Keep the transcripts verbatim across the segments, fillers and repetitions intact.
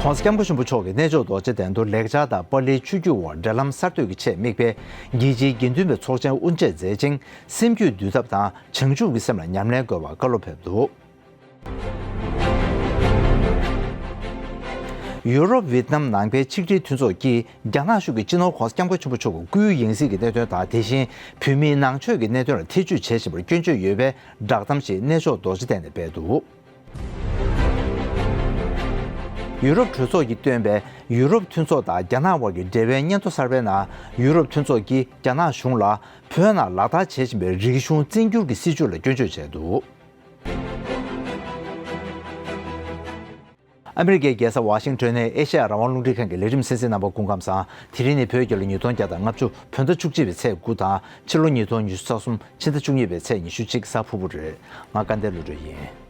༸གོང་ས་༸སྐྱབས་མགོན་ཆེན་པོ་མཆོག་གིས་གནས་མཆོག་རྡོ་རྗེ་གདན་དུ་ལེགས་སྦྱར་དང་པཱ་ལིའི་ཆོས་བརྒྱུད་དབར་འབྲེལ་ལམ་གསར་གཏོད་ཀྱི་ཆེད་དམིགས་པའི་རྒྱལ་སྤྱིའི་དགེ་འདུན་པའི་ཚོགས་ཆེན་དབུ་འབྱེད་མཛད་ཅིང་། སེམས་རྒྱུད་འདུལ་ཐབས་དང་བྱང་ཆུབ་ཀྱི་སེམས་ལ་ཉམས་ལེན་དགོས་པར་བཀའ་སློབ་ཕེབས་འདུག་ཡུ་རོབ་ཝེ་ཏི་ནམ་ནང་པའི་ཆིག་སྒྲིལ་མཐུན་ཚོགས་ཀྱིས་རྒྱ་ནག་གཞུང་གིས་སྤྱི་ནོར་༸གོང་ས་༸སྐྱབས་མགོན་ཆེན་པོ་མཆོག་གི་སྐུའི་ཡང་སྲིད་ཀྱི་གནད་དོན་དང་། དེ་བཞིན་བོད་མིའི་ནང་ཆོས་ཀྱི་གནད་དོན་ལ་ཐེ་ཇུས་བྱེད་བཞིན་པར་སྐྱོན་བརྗོད་ཡོད་པའི་བསྒྲགས་གཏམ་ཞིག་གནས་མཆོག་རྡོ་རྗེ་གདན་ནས་སྤེལ་འདུག་ཡུ་རོབ་གྲོས་ཚོགས་ཀྱིས་བཏོན་པའི་ཡུ་རོབ་མཐུན་ཚོགས་དང་རྒྱ་ནག་དབར་གྱི་འབྲེལ་བའི་སྙན་ཐོ་གསར་པའི་ནང་། ཡུ་རོབ་མཐུན་ཚོགས་ཀྱིས་རྒྱ་ནག་གཞུང་ལ་བོད་ནང་ལག་བསྟར་བྱེད་བཞིན་པའི་རིག་གཞུང་བཙན་འགྱུར་གྱི་སྲིད་བྱུས་ལ་སྐྱོན་བརྗོད་བྱས་འདུག་ཨ་མི་རི་ཀའི་རྒྱལ་ས་ཝ་ཤིང་ཊོན་ནས་ཨེ་ཤ་ཡ་རང་དབང་རླུང་འཕྲིན་ཁང་གི་ལས་རིམ་གསན་གཟིགས་གནང་བར་སྐུ་ཁམས་བཟང་། དེ་རིང་ནི་བོད་རྒྱལ་ལོ་ཉིས་སྟོང་བརྒྱ་དང་ལྔ་བཅུ་བོད་ཟླ་བཅུ་གཅིག་པའི་ཚེས་དགུ་དང་། ཕྱི་ལོ་ཉིས་སྟོང་ཉི་ཤུ་རྩ་གསུམ་ཕྱི་ཟླ་བཅུ་གཉིས་པའི་ཚེས་ཉི་ཤུ་གཅིག་གཟའ་ཕུར་བུ་རེད། ང་སྐལ་ལྡན་བློ་གྲོས་ཡིན།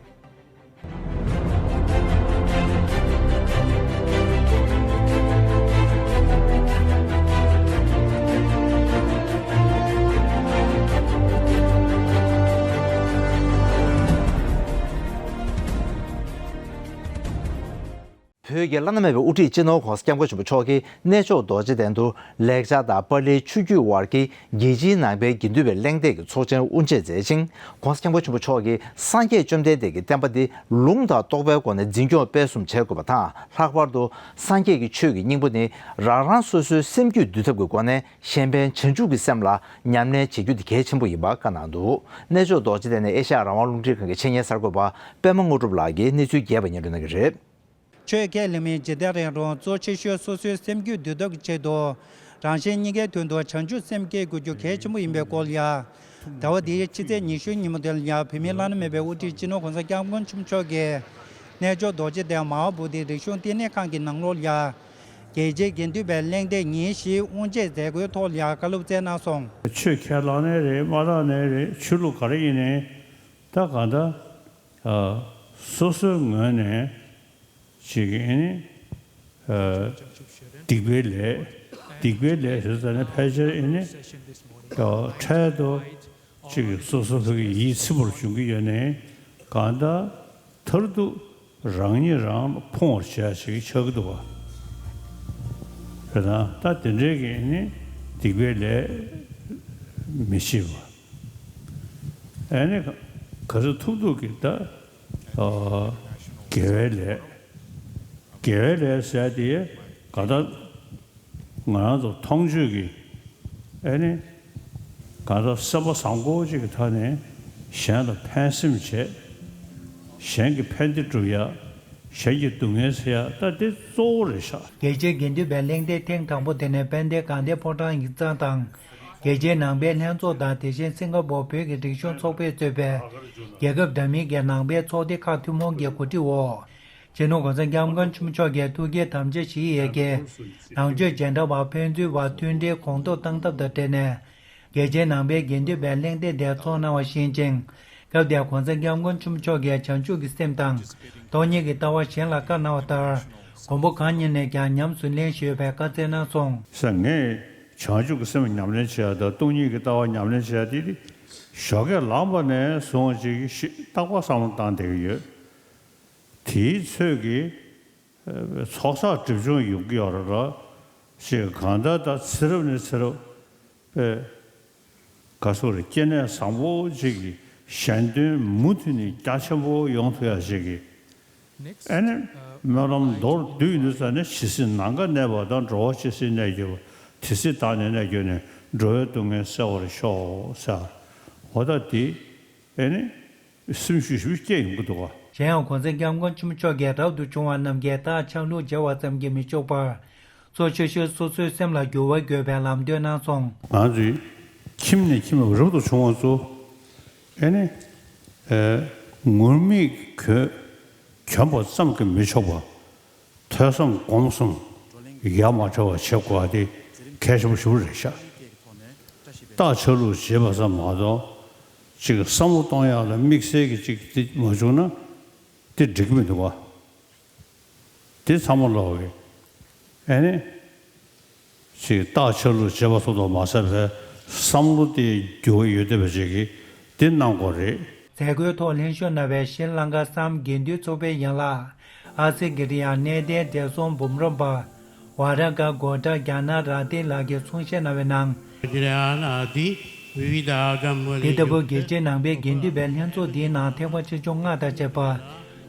བོད་ཀྱི་བླ་ན་མེད་པའི་དབུ་ཁྲིད་སྤྱི་ནོར་༸གོང་ས་༸སྐྱབས་མགོན་ཆེན་པོ་མཆོག་གིས་གནས་མཆོག་རྡོ་རྗེ་གདན་དུ་ལེགས་སྦྱར་དང་པཱ་ལིའི་ཆོས་བརྒྱུད་དབར་གྱི་རྒྱལ་སྤྱིའི་ནང་པའི་དགེ་འདུན་པའི་གླེང་སྟེགས་ཀྱི་ཚོགས་ཆེན་དབུ་འབྱེད་མཛད་ཅིང་། ༸གོང་ས་༸སྐྱབས་མགོན་ཆེན་པོ་མཆོག་གིས་སངས་རྒྱས་བཅོམ་ལྡན་འདས་ཀྱི་བསྟན་པ་འདི་ལུང་དང་རྟོགས་པའི་སྒོ་ནས་འཛིན་སྐྱོང་སྤེལ་གསུམ་བྱེད་དགོས་པ་དང་། ལྷག་པར་དུ་སངས་རྒྱས་ཀྱི་ཆོས་ཀྱི་སྙིང་པོ་ནི་རང་རང་སོ་སོའི་སེམས་རྒྱུད་འདུལ་ཐབས་ཀྱི་སྒོ་ནས་གཞན་ཕན་བྱང་ཆུབ་ཀྱི་སེམས་ལ་ཉམས་ལེན་བྱེད་རྒྱུ་དེ་གལ་ཆེན་པོ་ཡིན་པ་བཀའ་གནང་འདུག་གནས་མཆོག་རྡོ་རྗེ་གདན་ནས་ཨེ་ཤ་ཡ་རང་དབང་རླུང་འཕྲིན་ཁང་གི་ཆེད་གཉེར་གསར་འགོད་པ་པད་མ་དངོས་གྲུབ་ལགས་ཀྱིས་གནས་ཚུལ་རྒྱས་པ་སྙན་སྒྲོན་གནང་གི་རེད། ཆོས་ཁས་ལེན་མིན་ཇི་ལྟར་ཡང་རུང་གཙོ་ཆེ་ཤོས་སོ་སོའི་སེམས་རྒྱུད་འདུལ་ཐབས་ཀྱི་ཆེད་དུ། རང་གཞན་གཉིས་ཀའི་དོན་དུ་བྱང་ཆུབ་སེམས་བསྐྱེད་དགོས་རྒྱུ་གལ་ཆེན་པོ་ཡིན་པའི་སྐོར་ལ། ཟླ་བ་འདིའི་ཕྱི་ཚེས་ཉི་ཤུའི་ཉིན་མོ་དེ་ལ་ཡང་བོད་མིའི་བླ་ན་མེད་པའི་དབུ་ཁྲིད་སྤྱི་ནོར་༸གོང་ས་༸སྐྱབས་མགོན་ཆེན་པོ་མཆོག་གིས། གནས་མཆོག་རྡོ་རྗེ་གདན་མ་ཧཱ་བོ་དྷི་རིག་གཞུང་བསྟི་གནས་ཁང་གི་ནང་ལོགས་ལ། རྒྱལ་སྤྱིའི་དགེ་འདུན་པའི་གླེང་སྟེགས་ཉིན་བཞིའི་དབུ་འབྱེད་མཛད་སྒོའི་ཐོག་ལ་བཀའ་སློབ་སྩལ་གནང་སོང་། ཆོས་ཁས་བླངས་ནའི་རེད། མ་བླངས་ནའི་རེད། ཆོས་ལུགས་ག་རེ་ཡིན་ནའི། ད་གང་ལྟར། ཨ། སོ་སོའི་ངོས་ནས་ཅིག་ཨེ་ནི། ཨ། སྡིག་པའི་ལས། སྡིག་པའི་ལས་ཟེར་ཙ་ན་ཕལ་ཆེར་ཨེ་ནི། ཨ། འཕྲལ་དུ་ཅིག་སོ་སོ་སོ་གི་ཡིད་ཚིམ་པོར་བྱུང་གི་ཡོད་ནའི། གང་ལྟར་མཐར་ཐུག་རང་ཉིད་རང་ལ་ཕུང་བར་བྱེད་ཅིག་ཆགས་ཀྱི་འདུག་བ། དེ་ན་ད་དེ་འདྲའི་གི་ཨེ་ནི་སྡིག་པའི་ལས་མི་བྱེད་པ། ཨེ་ནི་ག་ཚོད་ཐུབ་ཐུབ་ཀྱིས་ད། ཨ། དགེ་བའི་ལས། དགེ་བའི་ལས་ཟེར་དེ་ག་ད་ང་རང་ཚོ་མཐོང་ཆོས་ཀྱི་ཨེ་ནི་ག་ད་སེམས་པ་བཟང་པོ་ཅིག་གི་ཐོག་ནས་གཞན་ལ་ཕན་སེམས་བྱེད། གཞན་གྱི་ཕན་བདེ་སྒྲུབ་ཡ། གཞན་གྱི་སྡུག་བསྔལ་སེལ་ཡ། ད་དེ་གཙོ་བོ་རེད་ཤག་རྒྱལ་སྤྱིའི་དགེ་འདུན་པའི་གླེང་སྟེགས་ཐེངས་དང་པོ་དེ་ནི་དཔལ་ལྡན་དགའ་ལྡན་ཕོ་བྲང་ཡིག་ཚང་དང་། རྒྱལ་སྤྱིའི་ནང་པའི་ལྷན་ཚོགས་དང་། དེ་བཞིན་སིང་ག་པོར་བོད་ཀྱི་རིག་གཞུང་ཚོགས་པས་གཙོས་པའི་རྒྱལ་ཁབ་འདྲ་མིན་གྱི་ནང་པའི་ཚོགས་སྡེ་ཁག་ཐུན་མོང་གི་གོ་སྒྲིག་འོག་སྤྱི་ནོར་༸གོང་ས་༸སྐྱབས་མགོན་ཆེན་པོ་མཆོག་གིས་ཐུགས་བསྐྱེད་དམ་བཅའ་བཞེས་ཡས་ཀྱི་ནང་ཆོས་མཇལ་འཕྲད་པ་ཕན་ཚུན་བར་མཐུན་སྒྲིལ་གོང་མཐོར་གཏང་ཐབས་དང་འབྲེལ་ནས། རྒྱལ་སྤྱིའི་ནང་པའི་དགེ་འདུན་པའི་གླེང་སྟེགས་དེ་ཚོགས་གནང་བ་བཞིན་ཅིང་། སྐབས་དེར་༸གོང་ས་༸སྐྱབས་མགོན་ཆེན་པོ་མཆོག་གིས་བྱང་ཆུབ་ཀྱི་སེམས་དང་སྟོང་ཉིད་ཀྱི་ལྟ་བ་གཞན་ལ་བཀའ་གནང་བ་ལྟར། མགོན་པོ་གང་ཉིད་ནས་ཀྱང་ཉམས་སུ་ལེན་བཞིན་ཡོད་པའི་བཀའ་སྩལ་གནང་སོང་། ས། ངས་བྱང་ཆུབ་ཀྱི་སེམས་ཉམས་ལེན་བྱེད་ཡ་དང་སྟོང་ཉིད་ཀྱི་ལྟ་བ་ཉམས་ལེན་བྱེད་ཡ་དེ་ཞོགས་ཀས་ལངས་པ་ནས་བཟུང་ཅིག་ཤི་རྟག་པར་བསམ་བློ་བཏང་བསྡད་ཀྱི་ཡོད། དེའི་ཚོད་ཀྱིས་ཚོགས་བསགས་སྒྲིབ་སྦྱོང་ཡོང་གི་ཡོད་རེད་ལ། ཞེས་གང་ལྟར་ད་ཚེ་རབས་ནས་ཚེ་རབས་པའི་ག་སོགས་རེ་སྐྱེ་གནས་བཟང་པོ་ཅིག་གི་གཞན་དོན་མུ་མཐུད་ནས་རྒྱ་ཆེན་པོ་ཡོང་ཐུབ་ཡ་ཞིག་གི་ཨེ་ནི་སྨོན་ལམ་མདོར་བསྡུས་ཡིན་དུས་ཙ་ན་ཇི་སྲིད་ནམ་མཁའ་གནས་པ་དང་། འགྲོ་བ་ཇི་སྲིད་གནས་གྱུར་པ། དེ་སྲིད་བདག་ནི་གནས་གྱུར་ནས། འགྲོ་བའི་སྡུག་བསྔལ་སེལ་བར་ཤོག་ཟེར། འོ་ད་དེ་ཨེ་ནི་སེམས་ཤུགས་ཤུགས་སྐྱེ་ཡོང་གི་འདུག་ག། གཞན་ཡང་༸གོང་ས་༸སྐྱབས་མགོན་ཆེན་པོ་མཆོག་གིས་རབ་ཏུ་བྱུང་བ་རྣམས་ཀྱིས་རྟགས་ཆགས་ལུགས་བྱ་བ་ཙམ་གྱིས་མི་ཆོག་པར། གཙོ་ཆེ་ཤོས་སོ་སོའི་སེམས་ལ་འགྱུར་བ་དགོས་པའི་ལམ་སྟོན་གནང་སོང་། ང་ཚོས་ཁྱིམ་ནས་ཁྱིམ་ལ་རབ་ཏུ་བྱུང་བ་ཚོ་ཨེ་ནི་ཨེ་ངུར་སྨྲིག་གྱོན་གྱོན་པ་ཙམ་གྱིས་མི་ཆོག་པ། ཐོས་བསམ་སྒོམ་གསུམ་ཡ་མ་བྲལ་བ་བྱེད་དགོས་པ་དེ་གལ་ཆེན་པོ་ཞེ་པོ་རེད་ཤག། རྟགས་ཆགས་ལུགས་བྱེད་པ་ཙམ་མ་གཏོགས་ཅིག་བསམ་བློ་གཏོང་ཡག་ལ་དམིགས་བསལ་གྱི་ཅིག་དེ་མ་བྱུང་ན་དེ་འགྲིག་གི་མི་འདུག་བ། དེ་ཚང་མ་ལོག་གི་ཨེ་ནི། ཅིག་རྟགས་ཆགས་ལུགས་བྱེད་པ་སོགས་དང་མ་ཟད་པའི་བསམ་བློ་དེ་འགྱུར་བ་ཡོད་བསྡད་པ་ཅིག་གིས་དེ་གནང་དགོས་རེད། མཛད་སྒོའི་ཐོག་ལྷན་ཞུགས་གནང་བའི་ཤྲི་ལང་ཀ་སའམ་དགེ་འདུན་ཚོགས་པའི་ཡན་ལག་ ཨ་སི་ཀི་རི་ཡ་གནས་བརྟན་བགྲེས་སོང་འབུམ་རམས་པ་ཝ་ར་ག་གོ་ཏྲ་རྒྱ་ནག་ར་ཏི་ལགས་ཀྱིས་གསུང་བཤད་གནང་བའི་ནང་། འདི་ལྟ་བུ་རྒྱལ་སྤྱིའི་ནང་པའི་དགེ་འདུན་པའི་ལྷན་ཚོགས་འདིའི་ནང་ཐེག་པ་ཆེ་ཆུང་སྔགས་དང་བཅས་པ་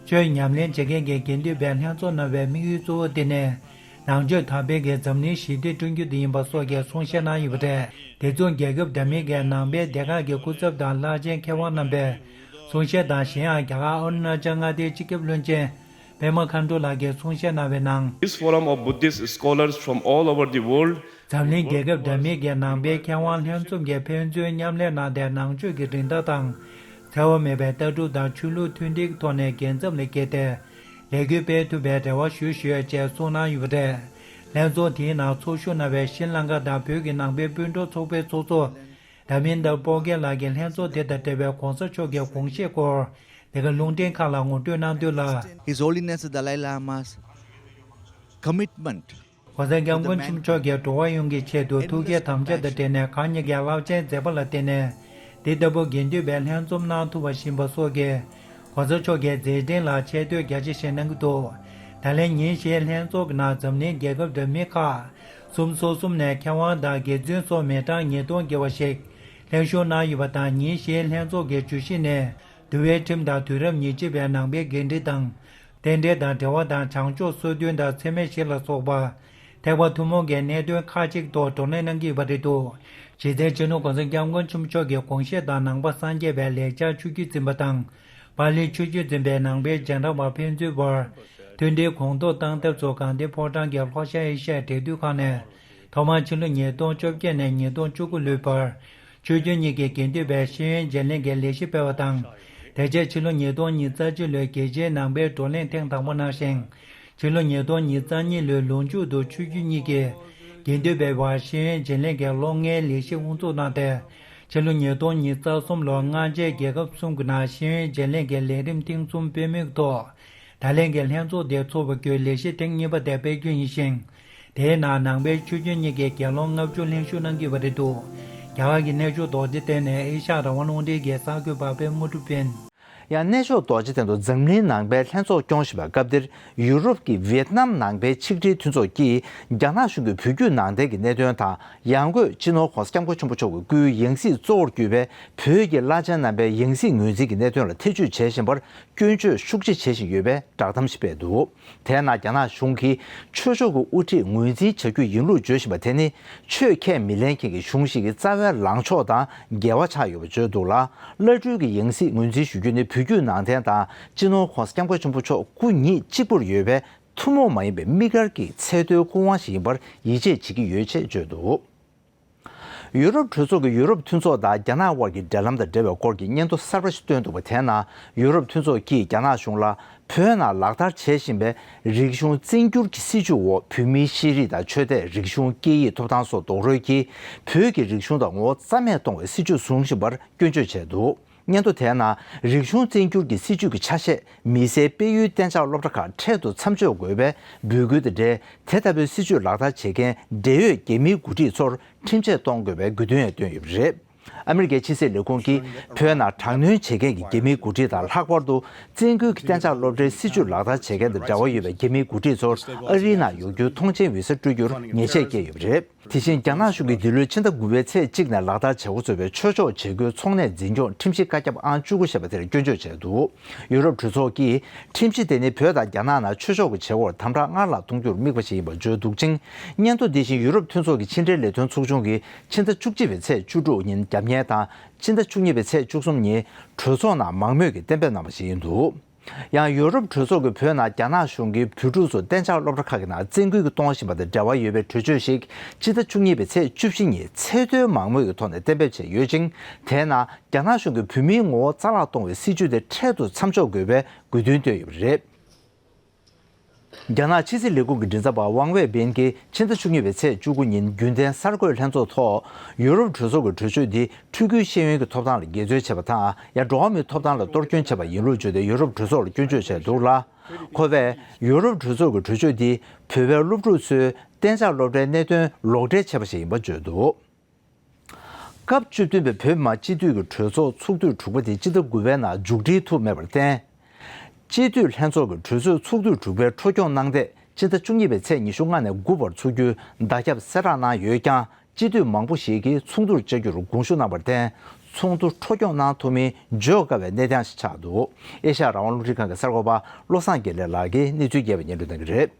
ཆོས་ཉམས་ལེན་བྱེད་མཁན་གྱི་དགེ་འདུན་པའི་ལྷན་ཚོགས་གནང་བའི་དམིགས་ཡུལ་གཙོ་བོ་དེ་ནི། ནང་ཆོས་དར་སྤེལ་གྱིས་འཛམ་གླིང་ཞི་བདེ་བསྐྲུན་རྒྱུ་དེ་ཡིན་པ་སོགས་ཀྱི་གསུང་བཤད་གནང་ཡོད་པ་རེད། དེ་མཚུངས་རྒྱལ་ཁབ་འདྲ་མིན་གྱི་ནང་པའི་སྡེ་ཁག་གི་སྐུ་ཚབ་དང་བླ་ཆེན་མཁས་དབང་རྣམ་པས་གསུང་བཤད་དང་། གཞན་ཡང་རྒྱ་གར་ཨ་རུ་ན་ཅལ་མངའ་སྡེའི་སྤྱི་ཁྱབ་བློན་ཆེན་པད་མ་མཁའ་འགྲོ་ལགས་ཀྱིས་གསུང་བཤད་གནང་བའི་ནང་། This forum of Buddhist scholars from all over the world འཛམ་གླིང་རྒྱལ་ཁབ་འདྲ་མིན་གྱི་ནང་པའི་མཁས་དབང་ལྷན་འཛོམས་ཀྱིས་ཕན་ཚུན་མཉམ་ལས་གནང་སྟེ། ནང་ཆོས་ཀྱི་རིན་ཐང་དང་འཚེ་བ་མེད་པའི་ལྟ་གྲུབ་དང་ཆོས་ལུགས་མཐུན་སྒྲིལ་གྱི་ཐོག་ནས་རྒྱལ་མཚམས་ལས་བརྒལ་ཏེ་ལས་འགུལ་སྤེལ་ཐུབ་པའི་རེ་བ་ཞུ་ཞུ་ཡོད་ཅེས་གསུངས་གནང་ཡོད་པ་རེད། ལྷན་ཚོགས་དེའི་ནང་ཚོགས་ཞུགས་གནང་བའི་ཤྲི་ལང་ཀ་དང་བོད་ཀྱི་ནང་པའི་སྤུན་གྲོགས་ཚོགས་པའི་ཚོགས་གཙོ་དྷརྨེནྡྲ་པོ་ཀེ་ལགས་ཀྱིས་ལྷན་ཚོགས་དེ་དང་འབྲེལ་བའི་གོང་ས་མཆོག་གི་དགོངས་བཞེད་སྐོར་འདི་ག་རླུང་འཕྲིན་ཁང་ལ་ངོ་སྤྲོད་གནང་དོན་ལ། His Holiness the Dalai Lama's commitment གོང་ས་སྐྱབས་མགོན་ཆེན་པོ་མཆོག་གིས་འགྲོ་བ་ཡོངས་ཀྱི་ཆེད་དུ་ཐུགས་བསྐྱེད་དམ་བཅའ་དང་འབྲེལ་ནས་གང་ཉིད་ཀྱི་རླབས་ཆེན་མཛད་པ་ལ་བརྟེན་ནས། འདི་ལྟ་བུ་དགེ་འདུན་པའི་ལྷན་འཛོམས་གནང་ཐུབ་པ་ཡིན་པ་སོགས་ཀྱིས་གོང་ས་མཆོག་གི་མཛད་འཕྲིན་ལ་ཆེ་བསྟོད་རྒྱ་ཆེ་ཞིག་གནང་གི་འདུག་ད་ལན་ཉིན་ཤས་ལྷན་ཚོགས་ཀྱི་ནང་འཛམ་གླིང་རྒྱལ་ཁབ་འདྲ་མིན་ཁག་གསུམ་སོ་གསུམ་ནས་མཁས་དབང་དང་དགེ་བཙུན་སོགས་མི་གྲངས་ཉིས་སྟོང་བརྒལ་བ་ཞིག་ལྷན་ཞུགས་གནང་ཡོད་པ་དང་། ཉིན་ཤས་ལྷན་ཚོགས་ཀྱི་བརྗོད་གཞི་ནི། འདུལ་བའི་ཁྲིམས་དང་དུས་རབས་ཉེར་གཅིག་པའི་ནང་པའི་འགན་འཁྲི་དང་། རྟེན་འབྲེལ་དང་འབྲེལ་བ་དང་། བྱང་ཕྱོགས་སོ་བདུན་དང་འཚེ་མེད་བཞི་ལ་སོགས་པ། ཐེག་པ་ཐུན་མོང་གི་གནད་དོན་ཁག་ཅིག་ཐོག་བགྲོ་གླེང་གནང་གི་ཡོད་པ་རེད་འདུག་གཞི་རྩའི་སྤྱི་ནོར་གོང་ས་སྐྱབས་མགོན་ཆེན་པོ་མཆོག་གི་དགོངས་བཞེད་དང་། ནང་པ་སངས་རྒྱས་པའི་ལེགས་སྦྱར་ཆོས་བརྒྱུད་འཛིན་པ་དང་། པཱ་ལི་ཆོས་བརྒྱུད་འཛིན་པའི་ནང་པའི་རྗེས་འབྲང་པ་ཕན་ཚུན་བར། མཐུན་སྒྲིལ་གོང་མཐོར་བཏང་ཐབས་སུ། དགའ་ལྡན་ཕོ་བྲང་གི་ལྷོ་ཤར་ཨེ་ཤ་ཡའི་འབྲེལ་མཐུད་ཁང་ནས། ཐོག་མར་ཕྱི་ལོ་ཉིས་སྟོང་བཅོ་བརྒྱད་ནས་ཉིས་སྟོང་བཅུ་དགུ་ལོའི་བར། ཆོས་བརྒྱུད་གཉིས་ཀྱི་དགེ་འདུན་པའི་ཤེས་ཡོན་བརྗེ་ལེན་གྱི་ལས་གཞི་སྤེལ་བ་དང་། དེ་རྗེས་ཕྱི་ལོ་ཉིས་སྟོང་ཉི་ཤུ་རྩ་གཅིག་ལོའི་རྒྱལ་སྤྱིའི་ནང་པའི་བགྲོ་གླེང་ཐེངས་དང་པོ་གནང་ཞིང་། ཕྱི་ལོ་ཉིས་སྟོང་ཉི་ཤུ་རྩ་གཉིས་ལོའི་ལོ་མཇུག་ཏུ་ཆོས་བརྒྱུད་གཉིས་ཀྱི་དགེ་འདུན་པའི་བར་ཤེས་ཡོན་བརྗེ་ལེན་གྱི་སློབ་གཉེར་ལས་གཞི་དབུ་འཛུགས་གནང་སྟེ། ཕྱི་ལོ་ཉིས་སྟོང་ཉི་ཤུ་རྩ་གསུམ་ལོར་སྔ་རྗེས་རྒྱལ་ཁབ་གསུམ་གྱི་ནང་ཤེས་ཡོན་བརྗེ་ལེན་གྱི་ལས་རིམ་ཐེངས་གསུམ་སྤེལ་མུས་ཀྱི་ཐོག་ད་ལན་གྱི་ལྷན་ཚོགས་དེ་འཚོགས་པ་བརྒྱུད་ལས་གཞི་ཐེངས་གཉིས་པ་དེ་སྤེལ་རྒྱུ་ཡིན་ཞིང་། དེའི་ནང་ནང་པའི་ཆོས་བརྒྱུད་གཉིས་ཀྱི་དགེ་སློང་ལྔ་བཅུ་ལྷན་ཞུགས་གནང་གི་ཡོད་པ་རེད་འདུག་རྒྱ་གར་གྱི་གནས་མཆོག་རྡོ་རྗེ་གདན་ནས་ཨེ་ཤ་ཡ་རང་དབང་རླུང་འཕྲིན་གྱི་གསར་འགོད་པ་པད་མ་གྲུབ་ཡིན། ཡང་གནས་མཆོག་རྡོ་རྗེ་གདན་དུ་འཛམ་གླིང་ནང་པའི་ལྷན་ཚོགས་སྐྱོང་བཞིན་པའི་སྐབས་འདིར། ཡུ་རོབ་ཀྱི་ཝེ་ཏི་ནམ་ནང་པའི་ཆིག་སྒྲིལ་མཐུན་ཚོགས་ཀྱིས་རྒྱ་ནག་གཞུང་གིས་བོད་བརྒྱུད་ནང་བསྟན་གྱི་གནད་དོན་དང་། ཡང་སྒོས་སྤྱི་ནོར་༧གོང་ས་༧སྐྱབས་མགོན་ཆེན་པོ་མཆོག་གི་སྐུའི་ཡང་སྲིད་གཙོ་བོར་གྱུར་པའི་བོད་ཀྱི་བླ་ཆེན་རྣམ་པའི་ཡང་སྲིད་ངོས་འཛིན་གྱི་གནད་དོན་ལ་ཐེ་བྱུས་བྱེད་བཞིན་པར་སྐྱོན་བརྗོད་ཤུགས་ཆེ་བྱེད་བཞིན་ཡོད་པའི་བསྒྲགས་གཏམ་ཞིག་སྤེལ་འདུག་དེས་ན་རྒྱ་ནག་གཞུང་གིས་ཆོས་ཕྱོགས་ཀྱི་དབུ་ཁྲིད་ངོས་འཛིན་བྱ་རྒྱུ་ཡིན་ལུགས་བརྗོད་བཞིན་པ་དེ་ནི་ཆོས་ཁས་མི་ལེན་མཁན་གྱི་གཞུང་ཞིག་གི་རྩ་བའི་ལངས་ཕྱོགས་དང་འགལ་བ་ཆགས་ཡོད་པ་བརྗོད་འདུག་ལ། བླ་སྤྲུལ་གྱི་ཡང་སྲིད་ངོས་འཛིན་ཞུ་རྒྱུ་ནི་བོད་བརྒྱུད་ནང་བསྟན་དང་སྤྱི་ནོར་༧གོང་ས་༧སྐྱབས་མགོན་ཆེན་པོ་མཆོག་སྐུ་ཉིད་གཅིག་པུར་ཡོད་པའི་ཐུན་མོང་མ་ཡིན་པའི་དམིགས་བཀར་གྱི་ཚད་མཐོའི་སྐུ་དབང་ཞིག་ཡིན་པར་ཡིད་ཆེས་བྱེད་ཀྱི་ཡོད་ཅེས་བརྗོད་འདུག་ཡུ་རོབ་གྲོས་ཚོགས་ཀྱི་ཡུ་རོབ་མཐུན་ཚོགས་དང་རྒྱ་ནག་དབར་གྱི་འབྲེལ་ལམ་དང་འབྲེལ་བའི་སྐོར་གྱི་སྙན་ཐོ་གསར་པ་ཞིག་བཏོན་འདུག་པ། དེས་ན་ཡུ་རོབ་མཐུན་ཚོགས་ཀྱིས་རྒྱ་ནག་གཞུང་ལ་བོད་ནང་ལག་བསྟར་བྱེད་བཞིན་པའི་རིག་གཞུང་བཙན་སྒྱུར་གྱི་སྲིད་བྱུས་འོག་བོད་མིའི་ཤེས་རིག་དང་ཆོས་དད། རིག་གཞུང་། སྐད་ཡིག་ཐོབ་ཐང་སོགས་རྡོག་རོལ་གྱིས་བོད་ཀྱི་རིག་གཞུང་དང་ངོ་བོ་རྩ་མེད་གཏོང་བའི་སྲིད་བྱུས་བཟུང་བཞིན་པར་སྐྱོན་བརྗོད་བྱས་འདུག་སྙན་ཐོ་དེའི་ནང་རིག་གཞུང་བཙན་སྒྱུར་གྱི་སྲིད་བྱུས་ཀྱི་ཆ་ཤས་མི་སེར་སྤེལ་ཡུལ་གཏན་འཇགས་སློབ་གྲྭ་ཁག་འཕྲལ་དུ་མཚམས་འཇོག་དགོས་པའི་འབོད་སྐུལ་དང་འབྲེལ། དེ་ལྟ་བུའི་སྲིད་བྱུས་ལག་བསྟར་བྱེད་མཁན་འབྲེལ་ཡོད་རྒྱ་མིའི་འགོ་ཁྲིད་ཚོར་ཁྲིམས་ཆད་གཏོང་དགོས་པའི་དགོས་འདུན་ཡང་བཏོན་ཡོད་པ་རེད། ཨ་མི་རི་ཀའི་ཕྱི་སྲིད་ལས་ཁུངས་ཀྱིས་བོད་ནང་དྲག་གནོན་བྱེད་མཁན་གྱི་རྒྱ་མིའི་འགོ་ཁྲིད་དང་། ལྷག་པར་དུ་བཙན་སྐུལ་གྱི་གཏན་འཇགས་སློབ་གྲྭའི་སྲིད་བྱུས་ལག་བསྟར་བྱེད་མཁན་དང་འབྲེལ་བ་ཡོད་པའི་རྒྱ་མིའི་འགོ་ཁྲིད་ཚོར་ཨ་རིའི་ནང་ཡོང་རྒྱུའི་ཐོངས་མཆན་འོས་གསལ་སྤྲོད་རྒྱུར་ཉེས་ཆད་བཀལ་ཡོད་པ་རེད། དེ་བཞིན་རྒྱ་ནག་གཞུང་གིས་འདི་ལོའི་ཕྱི་ཟླ་དགུ་པའི་ཚེས་གཅིག་ནས་ལག་བསྟར་བྱེད་འགོ་བཙུགས་པའི་ཆོས་ཕྱོགས་བྱེད་སྒོའི་ཚོང་ལས་འཛིན་སྐྱོང་ཁྲིམས་གཞི་བཀའ་ཁྱབ་ཨང་བཅུ་དགུ་ཞེས་པ་དེར་སྐྱོན་བརྗོད་བྱས་འདུག་ཡུ་རོབ་གྲོས་ཚོགས་ཀྱིས་ཁྲིམས་གཞི་དེ་ནི་བོད་དང་རྒྱ་ནག་ནང་ཆོས་ཕྱོགས་ཀྱི་བྱེད་སྒོར་དམ་དྲག་སྔར་ལྷག་གཏོང་རྒྱུར་དམིགས་པ་ཞིག་ཡིན་པར་བརྗོད་འདུག་ཅིང་། སྙན་ཐོ་འདི་བཞིན་ཡུ་རོབ་མཐུན་ཚོགས་ཀྱི་ཕྱི་འབྲེལ་ལས་དོན་ཚོགས་ཆུང་གིས་ཕྱི་ཟླ་བཅུ་གཅིག་པའི་ཚེས་བཅུ་དྲུག་ཉིན་རྒྱབ་གཉེར་དང་། ཕྱི་ཟླ་བཅུ་གཉིས་པའི་ཚེས་བཅུ་གསུམ་ཉིན་གྲོས་ཚོགས་ནང་མང་མོས་ཀྱིས་གཏན་འབེབས་གནང་བ་ཞིག་ཡིན་འདུག་ཡང་ཡུ་རོབ་གྲོས་ཚོགས་ཀྱིས་བོད་ནང་རྒྱ་ནག་གཞུང་གིས་བོད་ཕྲུག་ཚོ་གཏན་འཇགས་སློབ་གྲྭ་ཁག་གི་ནང་བཙན་སྐུལ་གྱིས་གཏོང་བཞིན་པ་དང་འབྲེལ་བ་ཡོད་པའི་གྲོས་ཆོད་ཞིག་ཕྱི་ཟླ་བཅུ་གཉིས་པའི་ཚེས་བཅུ་བཞི་ཉིན་ཚད་མཐོའི་མང་མོས་ཀྱི་ཐོག་ནས་གཏན་འབེབས་བྱས་ཡོད་ཅིང་། དེའི་ནང་རྒྱ་ནག་གཞུང་གིས་བོད་མིའི་ངོ་བོ་རྩ་བརླག་གཏོང་བའི་སྲིད་བྱུས་དེ་འཕྲལ་དུ་མཚམས་འཇོག་དགོས་པའི་དགོས་འདུན་བཏོན་ཡོད་པ་རེད། རྒྱ་ནག་ཕྱི་སྲིད་ལས་ཁུངས་ཀྱི་མགྲིན་ཚབ་པ་ཝང་ཝེ་བེན་གྱིས་ཕྱི་ཟླ་བཅུ་གཉིས་པའི་ཚེས་བཅུ་དགུ་ཉིན་རྒྱུན་ལྡན་གསར་འགོད་ལྷན་ཚོགས་ཐོག་ཡུ་རོབ་གྲོས་ཚོགས་ཀྱི་གྲོས་ཆོད་འདི་འཕྲུལ་སྒུལ་ཤེས་ཡོན་གྱི་ཐོབ་ཐང་ལ་འགལ་འཛོལ་བྱས་པ་དང་། ཡང་འགྲོ་བ་མིའི་ཐོབ་ཐང་ལ་གཏོར་སྐྱོན་བྱས་པ་ཡིན་ལུགས་བརྗོད་དེ་ཡུ་རོབ་གྲོས་ཚོགས་ལ་སྐྱོན་བརྗོད་བྱས་འདུག་ལ། ཁོ་བས་ཡུ་རོབ་གྲོས་ཚོགས་ཀྱི་གྲོས་ཆོད་འདིས་བོད་པའི་སློབ་ཕྲུག་ཚོའི་གཏན་འཇགས་སློབ་གྲྭའི་གནད་དོན་ལོག་འགྲེལ་བྱས་པ་ཞིག་ཡིན་པ་བརྗོད་འདུག་སྐབས་བཅུ་བདུན་པའི་བོད་མི་མང་སྤྱི་འཐུས་ཀྱི་གྲོས་ཚོགས་ཚོགས་དུས་དྲུག་པ་དེ་སྤྱི་ཟླ་དགུ་པའི་ནང་མཇུག་སྒྲིལ་ཐུབ་མེད་པར་བརྟེན། སྤྱི་འཐུས་ལྷན་ཚོགས་ཀྱི་གྲོས་ཚོགས་ཚོགས་དུས་དྲུག་པའི་འཕྲོ་སྐྱོང་གནང་འདེད་སྤྱི་ཟླ་བཅུ་གཉིས་པའི་ཚེས་ཉི་ཤུ་ལྔ་ནས་དགུ་བར་འཚོགས་རྒྱུའི་བརྡ་ཁྱབ་གསལ་བསྒྲགས་གནང་ཡོད་ཀྱང་། སྤྱི་འཐུས་མང་པོ་ཞིག་གིས་ཚོགས་འདུར་བཅར་རྒྱུར་དགོངས་ཞུ་གནང་བར་བརྟེན། ཚོགས་འདུ་འཕྲོ་སྐྱོང་གནང་ཐུབ་མིན་བརྗོད་དཀའ་བའི་གནས་སྟངས་ཤིག་ཆགས་འདུག་ཨེ་ཤ་ཡ་རང་དབང་རླུང་འཕྲིན་ཁང་གི་གསར་འགོད་པ་བློ་བཟང་དགེ་ལེགས་ལགས་ཀྱིས་གནས་ཚུལ་རྒྱས་པ་སྙན་སྒྲོན་གནང་གི་རེད།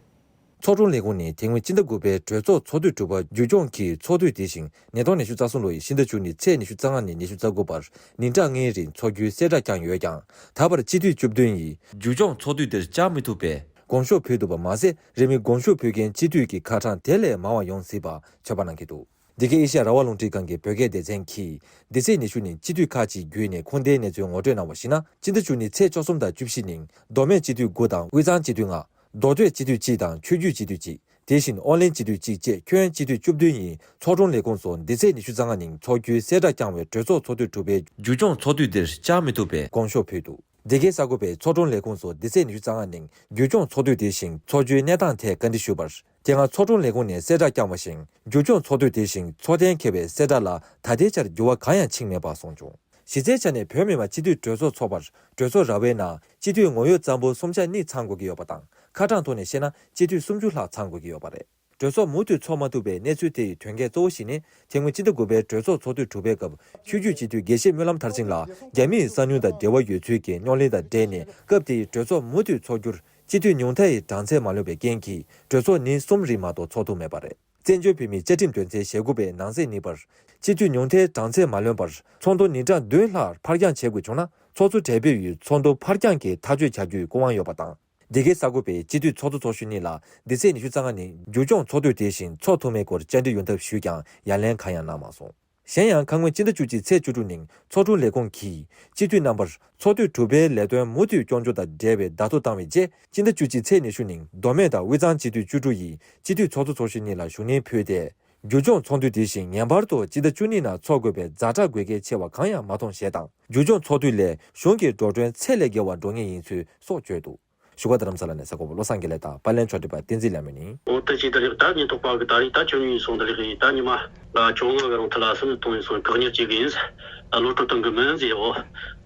ཚོགས་དྲུང་ལས་ཁུངས་ནས་དེ་སྔོན་སྤྱི་ཟླ་དགུ་པའི་གྲོས་ཚོགས་ཚོགས་དུས་དྲུག་པ་མཇུག་སྐྱོང་གི་ཚོགས་དུས་དེ་བཞིན་ཉིས་སྟོང་ཉི་ཤུ་རྩ་གསུམ་ལོ་ཡི་ཕྱི་ཟླ་བཅུ་གཉིས་ཚེས་ཉི་ཤུ་རྩ་ལྔ་ནས་ཉི་ཤུ་རྩ་དགུ་བར་ཉིན་གྲངས་ལྔའི་རིང་འཚོགས་རྒྱུའི་གསལ་བསྒྲགས་བསྐྱངས་ཡོད་ཀྱང་། ད་བར་སྤྱི་འཐུས་བཅུ་བདུན་ཡིས་མཇུག་སྐྱོང་ཚོགས་དུས་དེར་བཅར་མི་ཐུབ་པའི་དགོངས་ཞུ་ཕུལ་འདུག་པ་མ་ཟད། རིང་མིན་དགོངས་ཞུ་ཕུལ་མཁན་སྤྱི་འཐུས་ཀྱི་ཁ་གྲངས་དེ་ལས་མང་བ་ཡོང་སྲིད་པ་ཚོད་དཔག་གནང་གི་འདུག་འདི་གའི་ཨེ་ཤ་ཡ་རང་དབང་རླུང་འཕྲིན་ཁང་གི་བོད་སྐད་སྡེ་ཚན་གྱིས་འདི་ཚེས་ཉི་ཤུ་ཉིན་སྤྱི་འཐུས་ཁག་ཅིག་བརྒྱུད་ནས་ཁུངས་ལྡན་གནས་ཚུལ་ངོ་སྤྲོད་གནང་བར་གཞིགས་ན། སྤྱི་ཟླ་བཅུ་གཉིས་ཚེས་བཅུ་གསུམ་དང་བཅུ་བཞི་ཉིན་མདོ་སྨད་སྤྱི་འཐུས་དགུ་དང་དབུས་གཙང་སྤྱི་འཐུས་ལྔ། མདོ་སྟོད་སྤྱི་འཐུས་གཅིག་དང་ཆོས་བརྒྱུད་སྤྱི་འཐུས་གཅིག་དེ་བཞིན་ཨོ་གླིང་སྤྱི་འཐུས་གཅིག་བཅས་ཁྱོན་སྤྱི་འཐུས་བཅུ་བདུན་ཡིས་ཚོགས་དྲུང་ལས་ཁུངས་སུ་འདི་ཚེས་ཉི་ཤུ་རྩ་ལྔ་ཉིན་འཚོགས་རྒྱུའི་གསལ་བསྒྲགས་བསྐྱངས་པའི་གྲོས་ཚོགས་ཚོགས་དུས་དྲུག་པའི་མཇུག་སྐྱོང་ཚོགས་དུས་འདིར་བཅར་མི་ཐུབ་པའི་དགོངས་ཞུ་ཕུལ་འདུག་འདི་གའི་གསར་འགོད་པས་ཚོགས་དྲུང་ལས་ཁུངས་སུ་འདི་ཚེས་ཉི་ཤུ་རྩ་ལྔ་ཉིན་མཇུག་སྐྱོང་ཚོགས་དུས་དེ་བཞིན་འཚོགས་རྒྱུའི་གནས་སྟངས་ཐད་བཀའ་འདྲི་ཞུས་པར། དེ་སྔ་ཚོགས་དྲུང་ལས་ཁུངས་ནས་གསལ་བསྒྲགས་བསྐྱངས་པ་བཞིན་མཇུག་སྐྱོང་ཚོགས་དུས་དེ་བཞིན་འཚོགས་གཏན་འཁེལ་བའི་གསལ་བསྒྲགས་ལ་ད་ལྟའི་ཆར་འགྱུར་བ་གང་ཡང་ཕྱིན་མེད་པ་གསུངས་བྱུང་། གཞི་རྩའི་ཆ་ནས་བོད་མི་མང་སྤྱི་འཐུས་གྲོས་ཚོགས་འཚོགས་པར་གྲོས་ཚོགས་ར་བའི་ནང་སྤྱི་འཐུས་ངོ་ཡོད་ཙམ་པོ་སུམ་ཆ་གཉིས་ཚང་དགོས་ཀྱི་ཡོད་པ་དང་། ཁ་གྲངས་ཐོག་ནས་བཤད་ན་སྤྱི་འཐུས་སུམ་ཅུ་ལྷག་ཚང་དགོས་ཀྱི་ཡོད་པ་རེད། གྲོས་ཚོགས་མུ་མཐུད་འཚོགས་མ་ཐུབ་པའི་གནས་ཚུལ་དེ་ཡི་དོན་རྐྱེན་གཙོ་བོ་ཞིག་ནི། དེ་སྔོན་སྤྱི་ཟླ་དགུ་པའི་གྲོས་ཚོགས་ཚོགས་དུས་དྲུག་པའི་སྐབས་ཆོས་བརྒྱུད་སྤྱི་འཐུས་དགེ་བཤེས་སྨོན་ལམ་མཐར་ཕྱིན་ལགས་རྒྱ་མིའི་གསང་ཉུལ་དང་འབྲེལ་བ་ཡོད་ཚུལ་གྱི་རྙོག་གླེང་དང་འབྲེལ་ནས། སྐབས་དེའི་གྲོས་ཚོགས་མུ་མཐུད་འཚོགས་རྒྱུར་སྤྱི་འཐུས་ཉུང་མཐའ་ཡི་གྲངས་ཚད་མ་ལོན་པའི་རྐྱེན་གྱིས་གྲོས་ཚོགས་ཉིན་གསུམ་རིང་མ་གཏོགས་འཚོགས་ཐུབ་མེད་པ་རེད། བཙན་བྱོལ་བོད་མིའི་བཅའ་ཁྲིམས་དོན་ཚན་ཞེ་དགུ་པའི་ནང་གསེས་གཉིས་པར། སྤྱི་འཐུས་ཉུང་མཐའི་གྲངས་ཚད་མ་ལོན་པར་ཚོགས་འདུ་ཉིན་གྲངས་བདུན་ལྷག་ཕར་འགྱངས་བྱེད་དགོས་བྱུང་ན། ཚོགས་གཙོ་བགྲེས་པོས་ཡུལ་ཚོགས་འདུ་ཕར་འགྱངས་ཀྱི་ཐག་གཅོད་བྱ་རྒྱུའི་སྐུ་དབང་ཡོད་པ་དང་། འདི་གའི་གསར་འགོད་པས་སྤྱི་འཐུས་ཚོགས་གཙོ་ཚོགས་གཞོན་གཉིས་ལ་འདི་ཚེས་ཉི་ཤུ་རྩ་ལྔ་ཉིན་མཇུག་སྐྱོང་ཚོགས་དུས་དེ་བཞིན་འཚོགས་ཐུབ་མེད་སྐོར་བཅར་འདྲི་ཡོང་ཐབས་ཞུས་ཀྱང་ཡ་ལན་གང་ཡང་གནང་མ་སོང་། གཞན་ཡང་ཁ་སྔོན་སྤྱི་ཟླ་བཅུ་གཅིག་ཚེས་བཅུ་དྲུག་ཉིན་ཚོགས་དྲུང་ལས་ཁུངས་ཀྱིས་སྤྱི་འཐུས་རྣམ་པར་ཚོགས་དུས་དྲུག་པའི་ལས་དོན་མུ་མཐུད་སྐྱོང་རྒྱུ་དང་འབྲེལ་བའི་བརྡ་ཐོ་བཏང་བའི་རྗེས། སྤྱི་ཟླ་བཅུ་གཅིག་ཚེས་ཉི་ཤུ་ཉིན་མདོ་སྨད་དང་དབུས་གཙང་སྤྱི་འཐུས་བཅུ་དྲུག་ཡིས་སྤྱི་འཐུས་ཚོགས་གཙོ་ཚོགས་གཞོན་གཉིས་ལ་ཞུ་སྣོན་ཕུལ་ཏེ། མཇུག་སྐྱོང་ཚོགས་དུས་དེ་བཞིན་ངེས་པར་དུ་སྤྱི་ཟླ་བཅུ་གཉིས་ནང་འཚོགས་དགོས་པའི་ཛ་དྲག་དགོས་གལ་ཆེ་བ་གང་ཡང་མ་མཐོང་ཞེས་དང་། མཇུག་སྐྱོང་ཚོགས་དུས་ལས་གཞུང་གི་འགྲོ་གྲོན་ཚད་ལས་བརྒལ་བ་འགྲོ་ངེས་ཡིན་ཚུལ་སོགས་བརྗོད་འདུག་བཞུགས་སྒར་རྡ་རམ་ས་ལ་ནས་གསར་འགོད་པ་བློ་བཟང་དགེ་ལེགས་དང་པར་ལེན་ཕྱོགས་སྒྲིག་པ་བསྟན་འཛིན་ལྷ་མོ་ནི། འོ་ད་ཅི་ད་རེས་ད་ཉིན་ཐོག་པ་གི་ད་རེས་ད་བཅུ་གཉིས་སོང་ད་རེས་ད་ཉི་མ་ལ་བཅོ་ལྔ་གི་རིང་ཐུ་ལ་སུམ་གཏོང་ཡིན་སོང་བཀག་ཉར་བྱེད་གི་ཡིན། ད་གློད་གྲོལ་གཏོང་གི་མིན་ཟེར། འོ་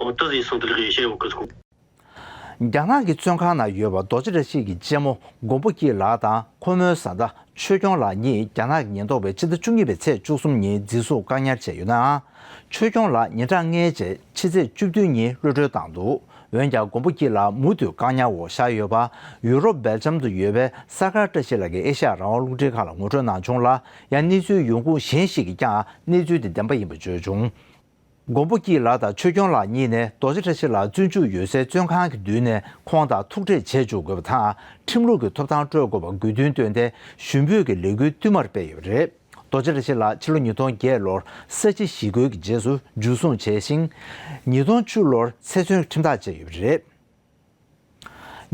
འོ་ད་ཟེར་སོང་ད་རེས་བཤད་ཡོད་གི་སོང་། རྒྱ་ནག་གི་བཙོན་ཁང་ནང་ཡོད་པ་རྡོ་རྗེ་བཀྲ་ཤིས་ཀྱི་གཅེན་མོ་མགོན་པོ་སྐྱིད་ལགས་དང་ཁོ་མོའི་བཟའ་ཟླ་ཆོས་སྐྱོང་ལགས་གཉིས་རྒྱ་ནག་གི་ཉེན་རྟོག་པས་ཕྱི་ཟླ་བཅུ་གཉིས་པའི་ཚེས་བཅུ་གསུམ་ཉིན་འཛིན་བཟུང་བཀག་ཉར་བྱས་ཡོད་ནའང་། ཆོས་སྐྱོང་ལགས་ཉིན་གྲངས་ལྔའི་རྗེས་ཕྱི་ཚེས་བཅུ་བདུན་ཉིན་གློད་གྲོལ་བཏང་འདུག་འོན་ཀྱང་མགོན་པོ་སྐྱིད་ལགས་མུ་མཐུད་བཀག་ཉར་འོག་བཞག་ཡོད་པ། ཡུ་རོབ་སྦེལ་ཇམ་དུ་ཡོད་པའི་ས་དཀར་བཀྲ་ཤིས་ལགས་ཀྱིས་ཨེ་ཤ་ཡ་རང་དབང་རླུང་འཕྲིན་ཁང་ལ་ངོ་སྤྲོད་གནང་བྱུང་ལ། ཡང་གནས་ཚུལ་ཡོང་ཁུངས་གཞན་ཞིག་གིས་ཀྱང་གནས་ཚུལ་དེ་བདེན་པ་ཡིན་པ་བརྗོད་བྱུང་། མགོན་པོ་སྐྱིད་ལགས་དང་ཆོས་སྐྱོང་ལགས་གཉིས་ནས་རྡོ་རྗེ་བཀྲ་ཤིས་ལགས་བཙོན་འཇུག་ཡོད་སའི་བཙོན་ཁང་གི་མདུན་ནས་ཁོང་དང་ཐུག་འཕྲད་བྱེད་འཇུག་དགོས་པ་དང་། ཁྲིམས་ལུགས་ཀྱི་ཐོབ་ཐང་སྤྲོད་དགོས་པ་དགོས་འདུན་བཏོན་ཏེ་ཞུ་འབོད་ཀྱི་ལས་འགུལ་བསྟུད་མར་སྤེལ་ཡོད་པ་རེད། རྡོ་རྗེ་བཀྲ་ཤིས་ལགས་ཕྱི་ལོ་ཉིས་སྟོང་བརྒྱད་ལོར་ས་བྱི་ཞི་རྒོལ་གྱི་རྗེས་སུ་འཇུ་བཟུང་བྱས་ཤིང་། ཉིས་སྟོང་བཅུ་ལོར་ཚེ་བཙོན་ཁྲིམས་ཐག་བཅད་ཡོད་པ་རེད།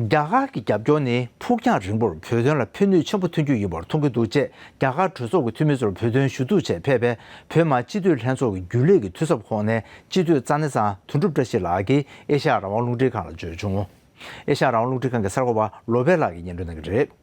རྒྱ་གར་གྱི་རྒྱབ་སྐྱོར་ནི་ཕུགས་རྒྱང་རིང་པོར་བོད་དོན་ལ་ཕན་ནུས་ཆེན་པོ་ཐོན་རྒྱུ་ཡིན་པར་མཐོང་གི་འདུག་ཅེས་རྒྱ་གར་གྲོས་ཚོགས་ཀྱི་འཐུས་མི་ཚོར་བོད་དོན་ཞུ་གཏུག་ཆེད་ཕེབས་པའི་བོད་མི་སྤྱི་འཐུས་ལྷན་ཚོགས་ཀྱི་རྒྱུན་ལས་ཀྱི་འཐུས་ཚབ་ཁོངས་ནས་སྤྱི་འཐུས་རྩ་ནས་ཚང་དོན་གྲུབ་བཀྲ་ཤིས་ལགས་ཀྱིས་ཨེ་ཤ་ཡ་རང་དབང་རླུང་འཕྲིན་ཁང་ལ་བརྗོད་བྱུང་། ཨེ་ཤ་ཡ་རང་དབང་རླུང་འཕྲིན་ཁང་གི་གསར་འགོད་པ་བློ་བྷེ་ལགས་ཀྱིས་སྙན་སྒྲོན་གནང་གི་རེད།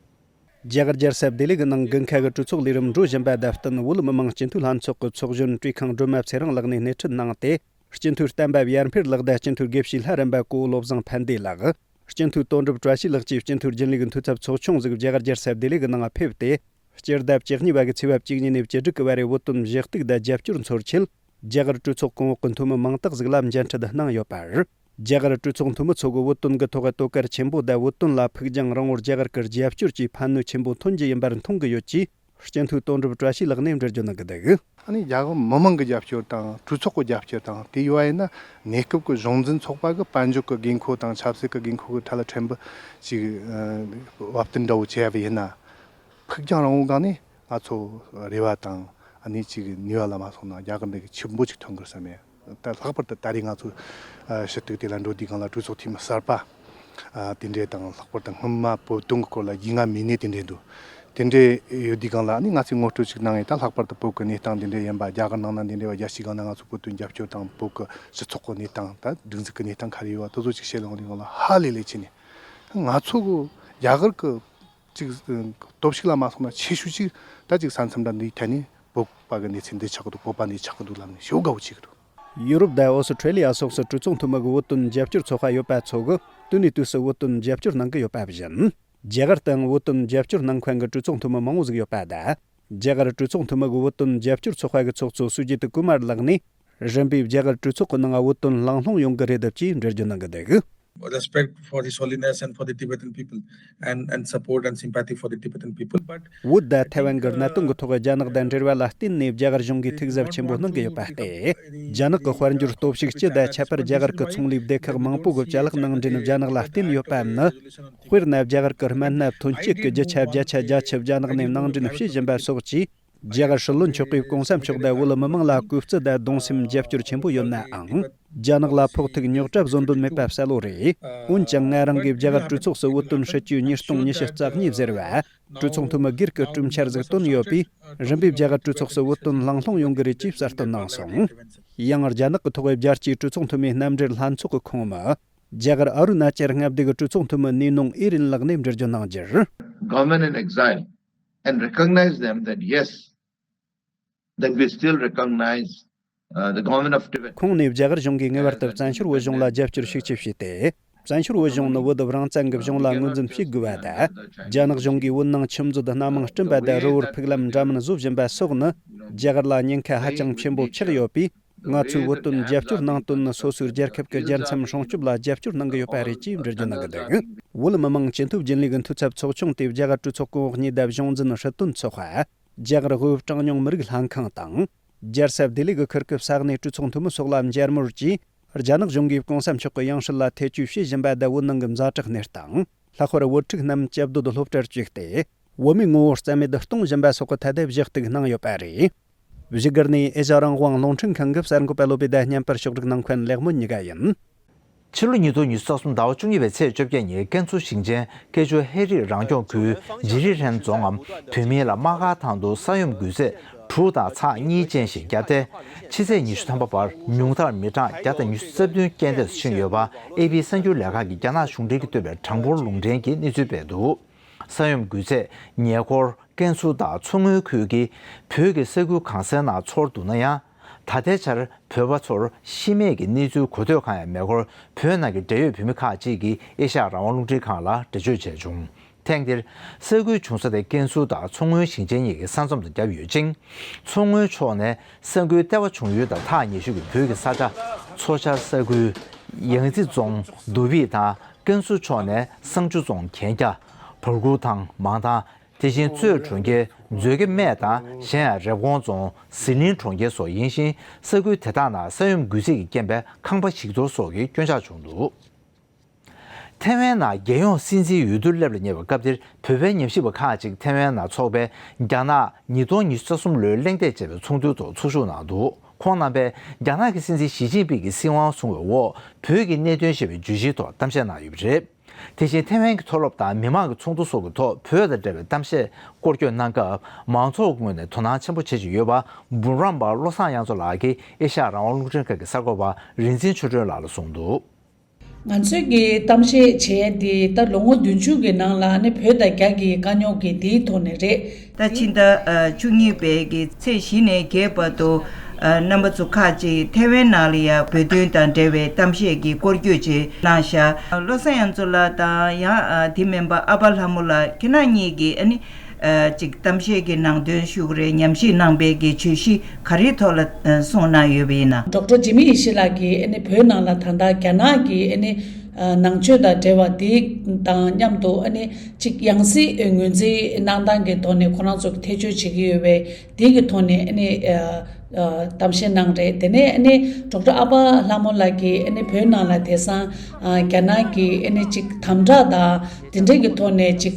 རྒྱ་གར་རྒྱལ་ས་ལྡི་ལི་གི་ནང་དགུན་ཁ་གི་གྲོས་ཚོགས་ལས་རིམ་འགྲོ་བཞིན་པ་དང་བསྟུན། བོད་མི་མང་སྤྱི་འཐུས་ལྷན་ཚོགས་ཀྱི་ཚོགས་གཞོན་བཀྲས་མཁན་སྒྲོལ་མ་ཚེ་རིང་ལགས་ནས་སྣེ་ཁྲིད་གནང་སྟེ། སྤྱི་འཐུས་བསྟན་པ་ཡར་འཕེལ་ལགས་དང་སྤྱི་འཐུས་དགེ་བཤེས་ལྷ་རམས་པ་གོ་བོ་བློ་བཟང་ཕན་བདེ་ལགས། སྤྱི་འཐུས་དོན་གྲུབ་བཀྲ་ཤིས་ལགས་བཅས་སྤྱི་འཐུས་རྒྱུན་ལས་ཀྱི་འཐུས་ཚབ་ཚོགས་ཆུང་ཟིག་རྒྱ་གར་རྒྱལ་ས་ལྡི་ལི་གི་ནང་ཕེབས་ཏེ། སྤྱི་ཟླ་བཅུ་གཉིས་པ་གི་ཚེས་པ་བཅུ་གཉིས་ནས་བཅུ་དྲུག་གི་བར་རེ་བོད་དོན་ཞུ་གཏུག་དང་རྒྱབ་སྐྱོར་འཚོལ་ཆེད། རྒྱ་གར་གྲོས་ཚོགས་གོང་འོག་གི་འཐུས་མི་མང་དག་ཟིག་ལ་མཇལ་འཕྲད་གནང་ཡོད་པ་རེད། རྒྱ་གར་གྲོས་ཚོགས་འཐུས་མི་ཚོ་གི་བོད་དོན་གི་ཐོག་གི་དོ་གལ་ཆེན་པོ་དང་བོད་དོན་ལ་ཕུགས་རྒྱང་རིང་བོར་རྒྱ་གར་གི་རྒྱབ་སྐྱོར་གྱིས་ཕན་ནུས་ཆེན་པོ་ཐོན་རྒྱུ་ཡིན་པར་མཐོང་གི་ཡོད་ཅེས་སྤྱི་འཐུས་དོན་གྲུབ་བཀྲ་ཤིས་ལགས་ནས་འགྲེལ་བརྗོད་གནང་གི་འདུག་ཨ་ནི་རྒྱ་གར་མི་མང་གི་རྒྱབ་སྐྱོར་དང་གྲོས་ཚོགས་ཀྱི་རྒྱབ་སྐྱོར་དང་དེ་ཡོད་པ་ཡིན་ན་གནས་སྐབས་ཀྱི་གཞུང་འཛིན་ཚོགས་པ་གི་དཔལ་འབྱོར་གྱི་དགོས་མཁོ་དང་ཆབ་སྲིད་ཀྱི་དགོས་མཁོ་གི་ཐད་ལ་ཕྲན་བུ་ཅིག་བབ་བསྟུན་འདྲ་བོ་བྱས་པ་ཡིན་ན། ཕུགས་རྒྱང་རིང་བོ་སྒང་ནས་ང་ཚོ་རེ་བ་དང་ཨ་ནི་ཅིག་ནུས་པ་ལ་མ་སོང་ན་རྒྱ་གར་འདི་གི་ཆེན་པོ་ཅིག་ཐོན་དགོས་བསམ་ཡ། ད་ལྷག་པར་དུ་ད་རེས་ང་ཚོ་ཨ་ཞུ་གཏུག་དེ་ལ་འགྲོ་དུས་སྒང་ལ་གྲོས་ཚོགས་འཐུས་མི་གསར་པ་ཨ་དེ་འདྲས་དང་ལྷག་པར་དུ་སྔོན་མ་བོད་དོན་གི་སྐོར་ལ་རྒྱུས་མངའ་མེད་ནས་དེ་འདྲས་འདུག་དེ་འདྲས་ཡོད་དུས་སྒང་ལ་ཨ་ནི་ང་ཚོས་ངོ་སྤྲོད་ཅིག་གནང་ཡས། ད་ལྷག་པར་དུ་བོད་གི་གནས་སྟངས་དེ་འདྲས་ཡིན་པ། རྒྱ་གར་ནང་ན་དེ་འདྲས་པ་རྒྱལ་སྤྱིའི་སྒང་ན་ང་ཚོ་བོད་དོན་རྒྱབ་སྐྱོར་དང་བོད་གི་སྤྱི་ཚོགས་གི་གནས་སྟངས། ད་སྒྲིག་འཛུགས་གི་གནས་སྟངས་ག་རེ་ཡོད་པ་དེ་ཚོ་ཅིག་བཤད་ཡོང་དུས་སྒང་ལ་ཧ་ལས་ལས་ཆེ་ནས་ང་ཚོ་གི་རྒྱ་གར་གི་ཅིག་སྟོབས་ཤུགས་ལ་མ་སོང་ན་ཆེ་ཤོས་ཅིག་ད་ཅིག་ས་མཚམས་འདྲ་འདིའི་ཐད་ནས་བོད་པ་གི་གནས་ཚུལ་འདི་ཆགས་ཀྱི་འདུག་བོད་པ་འདི་ཆགས་ཀྱི་འདུག་ལབ་ནས་ཞེ་པོ་དགའ་བོ་བྱེད་ཀྱི་འདུག་ཡུ་རོབ་དང་ཨོ་སི་ཁྲེ་ལི་ཡ་སོགས་སུ་གྲོས་ཚོགས་འཐུས་མི་གི་བོད་དོན་རྒྱབ་སྐྱོར་ཚོགས་པ་ཡོད་པ་ཚོ་གི་དུས་ནས་དུས་སུ་བོད་དོན་རྒྱབ་སྐྱོར་གནང་གི་ཡོད་པ་བཞིན། རྒྱ་གར་དུའང་བོད་དོན་རྒྱབ་སྐྱོར་གནང་མཁན་གྱི་གྲོས་ཚོགས་འཐུས་མི་མང་བོ་ཟིག་ཡོད་པ་དང་། རྒྱ་གར་གྲོས་ཚོགས་འཐུས་མི་གི་བོད་དོན་རྒྱབ་སྐྱོར་ཚོགས་པ་གི་ཚོགས་གཙོ་སུ་ཇི་ཏི་ཀུ་མར་ལགས་ནས། རིམ་པས་རྒྱ་གར་གྲོས་ཚོགས་ཀྱི་ནང་བོད་དོན་གླེང་སློང་ཡོང་གི་རེད་ཅེས་འགྲེལ་བརྗོད་གནང་གི་འདུག Respect for his holiness and for the Tibetan people and, and support and sympathy for the Tibetan people. But བོད་དང་ཐའེ་ཝན་གྱི་གནད་དོན་གྱི་ཐོག་རྒྱ་ནག་དང་འབྲེལ་བ་ལ་བརྟེན་ནས་རྒྱ་གར་གཞུང་གིས་ཐུགས་གཟབ་ཆེན་པོ་གནང་གི་ཡོད་པ་སྟེ། རྒྱ་ནག་གི་དཔལ་འབྱོར་སྟོབས་ཤུགས་སྤྱི་དང་ཁྱད་པར་རྒྱ་གར་གྱི་ཚོང་ལས་སྡེ་ཁག་མང་པོ་གི་ཅ་ལག་ནང་འདྲེན་རྒྱ་ནག་ལ་བརྟེན་ཡོད་པའམ་ནི། དཔེར་ན་རྒྱ་གར་གྱི་སྨན་སྣ་ཐོན་སྐྱེད་ཀྱི་རྒྱུ་ཆ་བརྒྱ་ཆ་བརྒྱད་ཅུ་རྒྱ་ནག་ནས་ནང་འདྲེན་བྱེད་བཞིན་པ་སོགས་ཀྱིས། རྒྱ་གར་སྲིད་བློན་མཆོག་གིས་གོང་ས་མཆོག་དང་བོད་མི་མང་ལ་གུས་བརྩི་དང་གདུང་སེམས་རྒྱབ་སྐྱོར་ཆེན་པོ་ཡོད་ནའང་། རྒྱ་ནག་ལ་ཕོག་ཐུག་རྙོག་དྲ་བཟོ་འདོད་མེད་པ་གསལ་བོ་རེད། འོན་ཀྱང་ང་རང་གིས་རྒྱ་གར་གྲོས་ཚོགས་སུ་བོད་དོན་སྲིད་ཇུས་ཉིས་སྟོང་ཉི་ཤུ་རྩ་གཉིས་ཟེར་བ། གྲོས་ཚོགས་འཐུས་མི་སྒེར་གྱི་གྲོས་འཆར་ཟིག་བཏོན་ཡོད་པས། རིམ་པས་རྒྱ་གར་གྲོས་ཚོགས་སུ་བོད་དོན་གླེང་སློང་ཡོང་གི་རེད་ཅེས་གསལ་སྟོན་གནང་སོང་། ཡང་རྒྱ་ནག་གི་ཐོག་རྒྱལ་སྤྱིའི་གྲོས་ཚོགས་འཐུས་མིའི་རྣམ་འབྲེལ་ལྷན་ཚོགས་ཀྱི་ཁོངས་མི། རྒྱ་གར་ཨ་རུ་ན་ཅལ་མངའ་སྡེ་གི་གྲོས་ཚོགས་འཐུས་མི་ནེ་ནོང་ཨེ་རིན་ལགས་ནས་འགྲེལ་བརྗོད་གནང་རྒྱུར། Government in exile and recognize them that yes, that we still recognize, uh, the government of Tibet. ཁོང་ནས་རྒྱ་གར་གཞུང་གིས་ངེས་པར་དུ་བཙན་བྱོལ་བོད་གཞུང་ལ་རྒྱབ་སྐྱོར་ཤུགས་ཆེ་བྱས་ཏེ། བཙན་བྱོལ་བོད་གཞུང་ནི་བོད་རང་བཙན་གྱི་གཞུང་ལ་ངོས་འཛིན་བྱེད་དགོས་པ་དང་། རྒྱ་ནག་གཞུང་གིས་བོད་ནང་ཆུ་མཛོད་སྣ་མང་བསྐྲུན་པ་དང་རི་བོར་ཕུག་ལམ་འདྲ་མིན་བཟོ་བཞིན་པ་སོགས་ནི། རྒྱ་གར་ལ་ཉེན་ཁ་ཧ་ཅང་ཆེན་པོ་ཆགས་ཡོད་པས། ང་ཚོས་བོད་དོན་རྒྱབ་སྐྱོར་གནང་དོན་ནི་སོ་སོའི་རྒྱལ་ཁབ་ཀྱི་རྒྱལ་མཚམས་སྲུང་སྐྱོབ་ལ་རྒྱབ་སྐྱོར་གནང་གི་ཡོད་པ་རེད་ཅེས་འགྲེལ་བརྗོད་གནང་གི་འདུག་བོད་མི་མང་སྤྱི་འཐུས་རྒྱུན་ལས་ཀྱི་འཐུས་ཚབ་ཚོགས་ཆུང་དེ་རྒྱ་གར་གྲོས་ཚོགས་གོང་འོག་གཉིས་དང་གཞུང་འཛིན་སྲིད་དོན་ཚོགས་པ། རྒྱ་གར་དབུས་གྲངས་ཉུང་མི་རིགས་ལྷན་ཁང་དང་། རྒྱལ་ས་ལྡི་ལི་གི་ཁུལ་གྱི་ས་གནས་གྲོས་ཚོགས་འཐུས་མི་སོགས་ལ་མཇལ་མོལ་གྱིས། རྒྱ་ནག་གཞུང་གིས་གོང་ས་མཆོག་གི་ཡང་སྲིད་ལ་ཐེ་བྱུས་བྱེད་བཞིན་པ་དང་བོད་ནང་གི་ཛ་དྲག་གནས་སྟངས། ལྷག་པར་བོད་ཕྲུག་རྣམས་བཅའ་སྡོད་སློབ་གྲྭར་བཅུག་སྟེ། བོད་མིའི་ངོ་བོ་རྩ་མེད་དུ་གཏོང་བཞིན་པ་སོགས་ཀྱི་ཐད་དུ་བཞི་གཏུག་གནང་ཡོད་པ་རེད། བཞུགས་སྒར་ནས་ཨེ་ཤ་རང་དབང་རླུང་འཕྲིན་ཁང་གི་གསར་འགོད་པ་བློ་བྷེ་དང་བརྙན་པར་ཕྱོགས་སྒྲིག་གནང་མཁན་ལེགས་སྨོན་གཉིས་ཀ་ཡིན། ཕྱི་ལོ་ཉིས་སྟོང་ཉི་ཤུ་རྩ་གསུམ་ཟླ་བ་བཅུ་གཉིས་པའི་ཚེས་བཅོ་བརྒྱད་ཉིན་ཀན་སུའུ་ཞིང་ཆེན་ཀེ་ཆུ་ཧེ་རིག་རང་སྐྱོང་ཁུལ་ཇི་རི་ཧྲན་རྫོང་ངམ་བོད་མིང་ལ་དམག་སྒར་ཐང་དུ་ས་ཡོམ་འགུལ་ཚད་དྲུག་དང་ཚེག་གཉིས་ཅན་ཞིག་བརྒྱབ་སྟེ། ཕྱི་ཚེས་ཉི་ཤུ་ཐམ་པ་བར་ཉུང་མཐར་མི་གྲངས་བརྒྱ་དང་ཉི་ཤུ་རྩ་བདུན་རྐྱེན་འདས་སུ་ཕྱིན་ཡོད་པ་ཨེ་པི་གསར་འགྱུར་ལས་ཁང་གིས་རྒྱ་ནག་གཞུང་འབྲེལ་གྱིས་བཏོན་པའི་གྲངས་འབོར་ལུང་འདྲེན་གྱི་གནས་ཚུལ་སྤེལ་འདུག་ས་ཡོམ་འགུལ་ཚད་ཉེ་འཁོར་ཀན་སུའུ་དང་མཚོ་སྔོན་ཁུལ་གྱི་བོད་ཀྱི་ས་ཁུལ་གང་སའི་ནང་ཚོར་འདུག་ན་ཡང་། ད་ལྟའི་ཆར་བོད་པ་ཚོར་ཤི་རྨས་ཀྱི་གནས་ཚུལ་གོ་ཐོས་གང་ཡང་མེད་སྐོར། བོད་ནང་གི་འབྲེལ་ཡོད་བོད་མི་ཁག་ཅིག་གིས་ཨེ་ཤ་ཡ་རང་དབང་རླུང་འཕྲིན་ཁང་ལ་འགྲེལ་བརྗོད་བྱས་བྱུང་། ཐེངས་འདིར་ས་ཁུལ་བྱུང་ས་དེ་ཀན་སུའུ་དང་མཚོ་སྔོན་ཞིང་ཆེན་གཉིས་ཀྱི་ས་མཚམས་སུ་བརྒྱབ་ཡོད་ཅིང་། མཚོ་སྔོན་ཕྱོགས་ནས་ས་འགུལ་ལྟེ་བ་བྱུང་ཡུལ་དང་ཐག་ཉེ་ཤོས་ཀྱི་བོད་ཀྱི་ས་ཆ་མཚོ་བྱ་ས་ཁུལ། ཡང་རྩེ་རྫོང་དུ་བི་དང་། ཀན་སུའུ་ཕྱོགས་ནས་བསང་ཆུ་རྫོང་གན་རྐྱལ། བར་ཁུག་ཐང་མང་ཐང་། དེ་བཞིན་གཙོས་གྲོང་ཁྱེར་མཛོད་དགེ་སྨད་དང་གཞན་ཡང་རེབ་གོང་རྫོང་ཟི་ལིང་གྲོང་ཁྱེར་སོགས་ཡིན་ཞིང་། ས་ཁུལ་དེ་དག་ནང་ས་ཡོམ་འགུལ་ཚད་ཀྱི་རྐྱེན་པས་ཁང་པ་བཤིག་གཏོར་སོགས་ཀྱི་སྐྱོན་ཆག་བྱུང་འདུག་ཐེ་ཝན་ནང་རྒྱལ་ཡོངས་སྲིད་འཛིན་འོས་བསྡུ་སླེབས་ལ་ཉེ་བའི་སྐབས་དེར། བོད་པའི་ཉམས་ཞིབ་པ་ཁག་ཅིག་ཐེ་ཝན་ནང་འཚོགས་པའི་རྒྱ་ནག་ཉིས་སྟོང་ཉི་ཤུ་རྩ་གསུམ་ལོའི་གླེང་སྟེགས་ཅེས་པའི་ཚོགས་འདུའི་ཐོག་ཚོགས་ཞུགས་གནང་འདུག་ཁོང་རྣམ་པས་རྒྱ་ནག་གི་སྲིད་འཛིན་ཞི་ཅིན་ཕིང་གིས་སྲིད་དབང་བཟུང་བའི་འོག་བོད་ཀྱི་གནད་དོན་ཞེས་པའི་བརྗོད་གཞིའི་ཐོག་གཏམ་བཤད་གནང་ཡོད་པ་རེད། དེ་བཞིན་ཐེ་ཝན་གྱི་མཐོ་སློབ་དང་མི་མང་གི་ཚོགས་འདུ་སོགས་ཀྱི་ཐོག་བོད་དང་འབྲེལ་བའི་གཏམ་བཤད་སྐོར་སྐྱོད་གནང་སྐབས། མང་ཚོགས་ཀྱི་ངོས་ནས་དོ་སྣང་ཆེན་པོ་བྱེད་བཞིན་ཡོད་པ། འབུམ་རམས་པ་བློ་བཟང་དབྱངས་མཚོ་ལགས་ཀྱིས་ཨེ་ཤ་ཡ་རང་དབང་རླུང་འཕྲིན་ཁང་གི་གསར་འགོད་པ་རིག་འཛིན་ཆོས་སྒྲོན་ལགས་ལ་གསུངས་འདུག་ང་ཚོས་ཀྱི་གཏམ་བཤད་བྱས་ཏེ་ད་ལོ་ངོ་བདུན་ཅུ་གི་ནང་ལ་ནི་བོད་དང་རྒྱ་གི་དཀའ་རྙོག་གི་དེའི་ཐོག་ནས་རེད། ད་ཕྱི་ཟླ་ཨ་བཅུ་གཉིས་པའི་གི་ཚེས་བཞི་ནས་བརྒྱད་བར་དུ་ཨ་རྣམ་པ་ཚོ་ཁག་ཅིག་ཐེ་ཝན་ནང་ལ་ཡ་བོད་དོན་དང་འབྲེལ་བའི་གཏམ་བཤད་ཀྱི་སྐོར་སྐྱོད་ཅིག་གནང་ཤག་བློ་བཟང་དབྱངས་མཚོ་ལགས་དང་ཡང་ཨ་དེ་མིན་པ་ཨ་ཕ་ལྷ་མོ་ལགས་ཁྱེད་རང་གཉིས་ཀྱིས་ཨ་ནི་ཨ་ཅིག་གཏམ་བཤད་ཀྱི་ནང་དོན་ཞུ་གི་རེད། ཉམས་ཞིབ་གནང་པའི་གི་བརྗོད་གཞི་ག་རེའི་ཐོག་ལ་ཨ་གསུངས་གནང་ཡོད་པ་ཡིན་ན། ཌོག་ཊར་ཇི་མི་ཡེ་ཤེས་ལགས་ཀྱིས་ཨ་ནི་བོད་ནང་ལ་ད་ལྟ་རྒྱ་ནག་གི་ཨ་ནི་ནང་ཆོས་དང་འབྲེལ་བ་དེ་དང་མཉམ་དུ་ཨ་ནི་གཅིག་ཡང་སྲིད་ངོས་འཛིན་གནང་སྟངས་ཀྱི་ཐོག་ནས་ཁོ་རང་ཚོ་གི་ཐེ་བྱུས་བྱེད་ཀྱི་ཡོད་པས་དེ་གི་ཐོག་ནས་ཨ་ནི་གཏམ་བཤད་གནང་རེད། དེ་ནས་ཨ་ནི་ཌོག་ཊར་ཨ་ཕ་ལྷ་མོ་ལགས་ཀྱིས་ཨ་ནི་བོད་ནང་ལ་དེང་སང་རྒྱ་ནག་གི་ཨ་ནི་གཅིག་དམ་དྲག་དང་དེ་འདྲས་ཀྱི་ཐོག་ནས་གཅིག་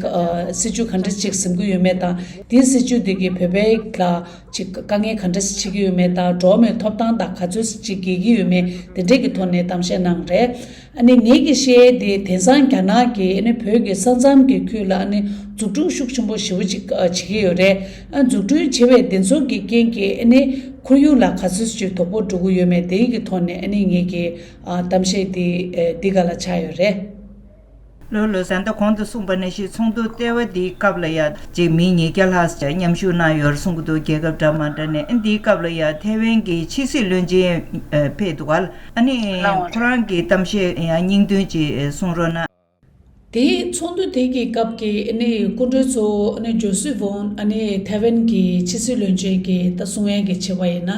སྲིད་བྱུས་ག་འདྲས་གཅིག་འཛིན་གྱི་ཡོད་མེད་དང་དེའི་སྲིད་བྱུས་དེ་གིས་བོད་པའི་ལ། ཅིག་དཀའ་ངལ་ག་འདྲ་ཞིག་འཕྲད་ཀྱི་ཡོད་མེད་དང་འགྲོ་བ་མིའི་ཐོབ་ཐང་དང་ག་ཚོད་ཅིག་འགལ་གྱི་ཡོད་མེད་དེ་འདྲས་ཀྱི་ཐོག་ནས་གཏམ་བཤད་གནང་རེད། ཨ་ནི་ངེད་ཀྱིས་ཤེས་ཡས་དེ་དེང་སང་རྒྱ་ནག་གིས་ཨ་ནི་བོད་ཀྱི་ས་མཚམས་ཀྱི་ཁུལ་ལ་ཨ་ནི་འཛུགས་སྐྲུན་ཤུགས་ཆེན་པོ་ཞེ་པོ་ཅིག་ཨ་བྱེད་ཀྱི་ཡོད་རེད། ཨ་འཛུགས་སྐྲུན་བྱེད་པའི་དེ་ཚོ་གི་རྐྱེན་གྱིས་ཨ་ནི་ཁོར་ཡུག་ལ་ག་ཚོད་ཅིག་དོ་ཕོག་འགྲོ་གི་ཡོད་མེད་དེ་གི་ཐོག་ནས་ཨ་ནི་ངེད་ཀྱིས་ཨ་གཏམ་བཤད་དེ་ཨ་འདི་ག་ལ་ཆགས་ཡོད་རེད། ལོ་ལོ་ཟན་ད་གོང་དུ་གསུངས་པ་ནང་བཞིན་ཚོགས་འདུ་ལྟེ་བ་འདིའི་སྐབས་ལ་ཡང་ཅིག་མི་ཉིས་བརྒྱ་ལྷག་ཙམ་མཉམ་ཞུགས་གནང་ཡོད་གསུང་གི་འདུག་རྒྱལ་ཁབ་འདྲ་མ་འདྲ་ནས། ཨ་འདིའི་སྐབས་ལ་ཡང་ཐའེ་ཝན་གྱི་ཕྱི་སྲིད་བློན་ཆེན་ཕེབས་འདུག་ག་ཨ་ནི་ཁོ་རང་གི་གཏམ་བཤད་ཡང་སྙིང་དོན་ཅིག་གསུང་རོགས་གནང་། དེའི་ཚོགས་འདུ་དེ་གི་སྐབས་ཀྱི་ཨ་ནི་སྐུ་མགྲོན་ཚོ་ཨ་ནི་ཇོ་སི་ཝོན་ཨ་ནི་ཐའེ་ཝན་གྱི་ཕྱི་སྲིད་བློན་ཆེན་གྱི་ད་གསུང་ཡས་ཀྱི་ཆེ་བ་ཡིན་ན།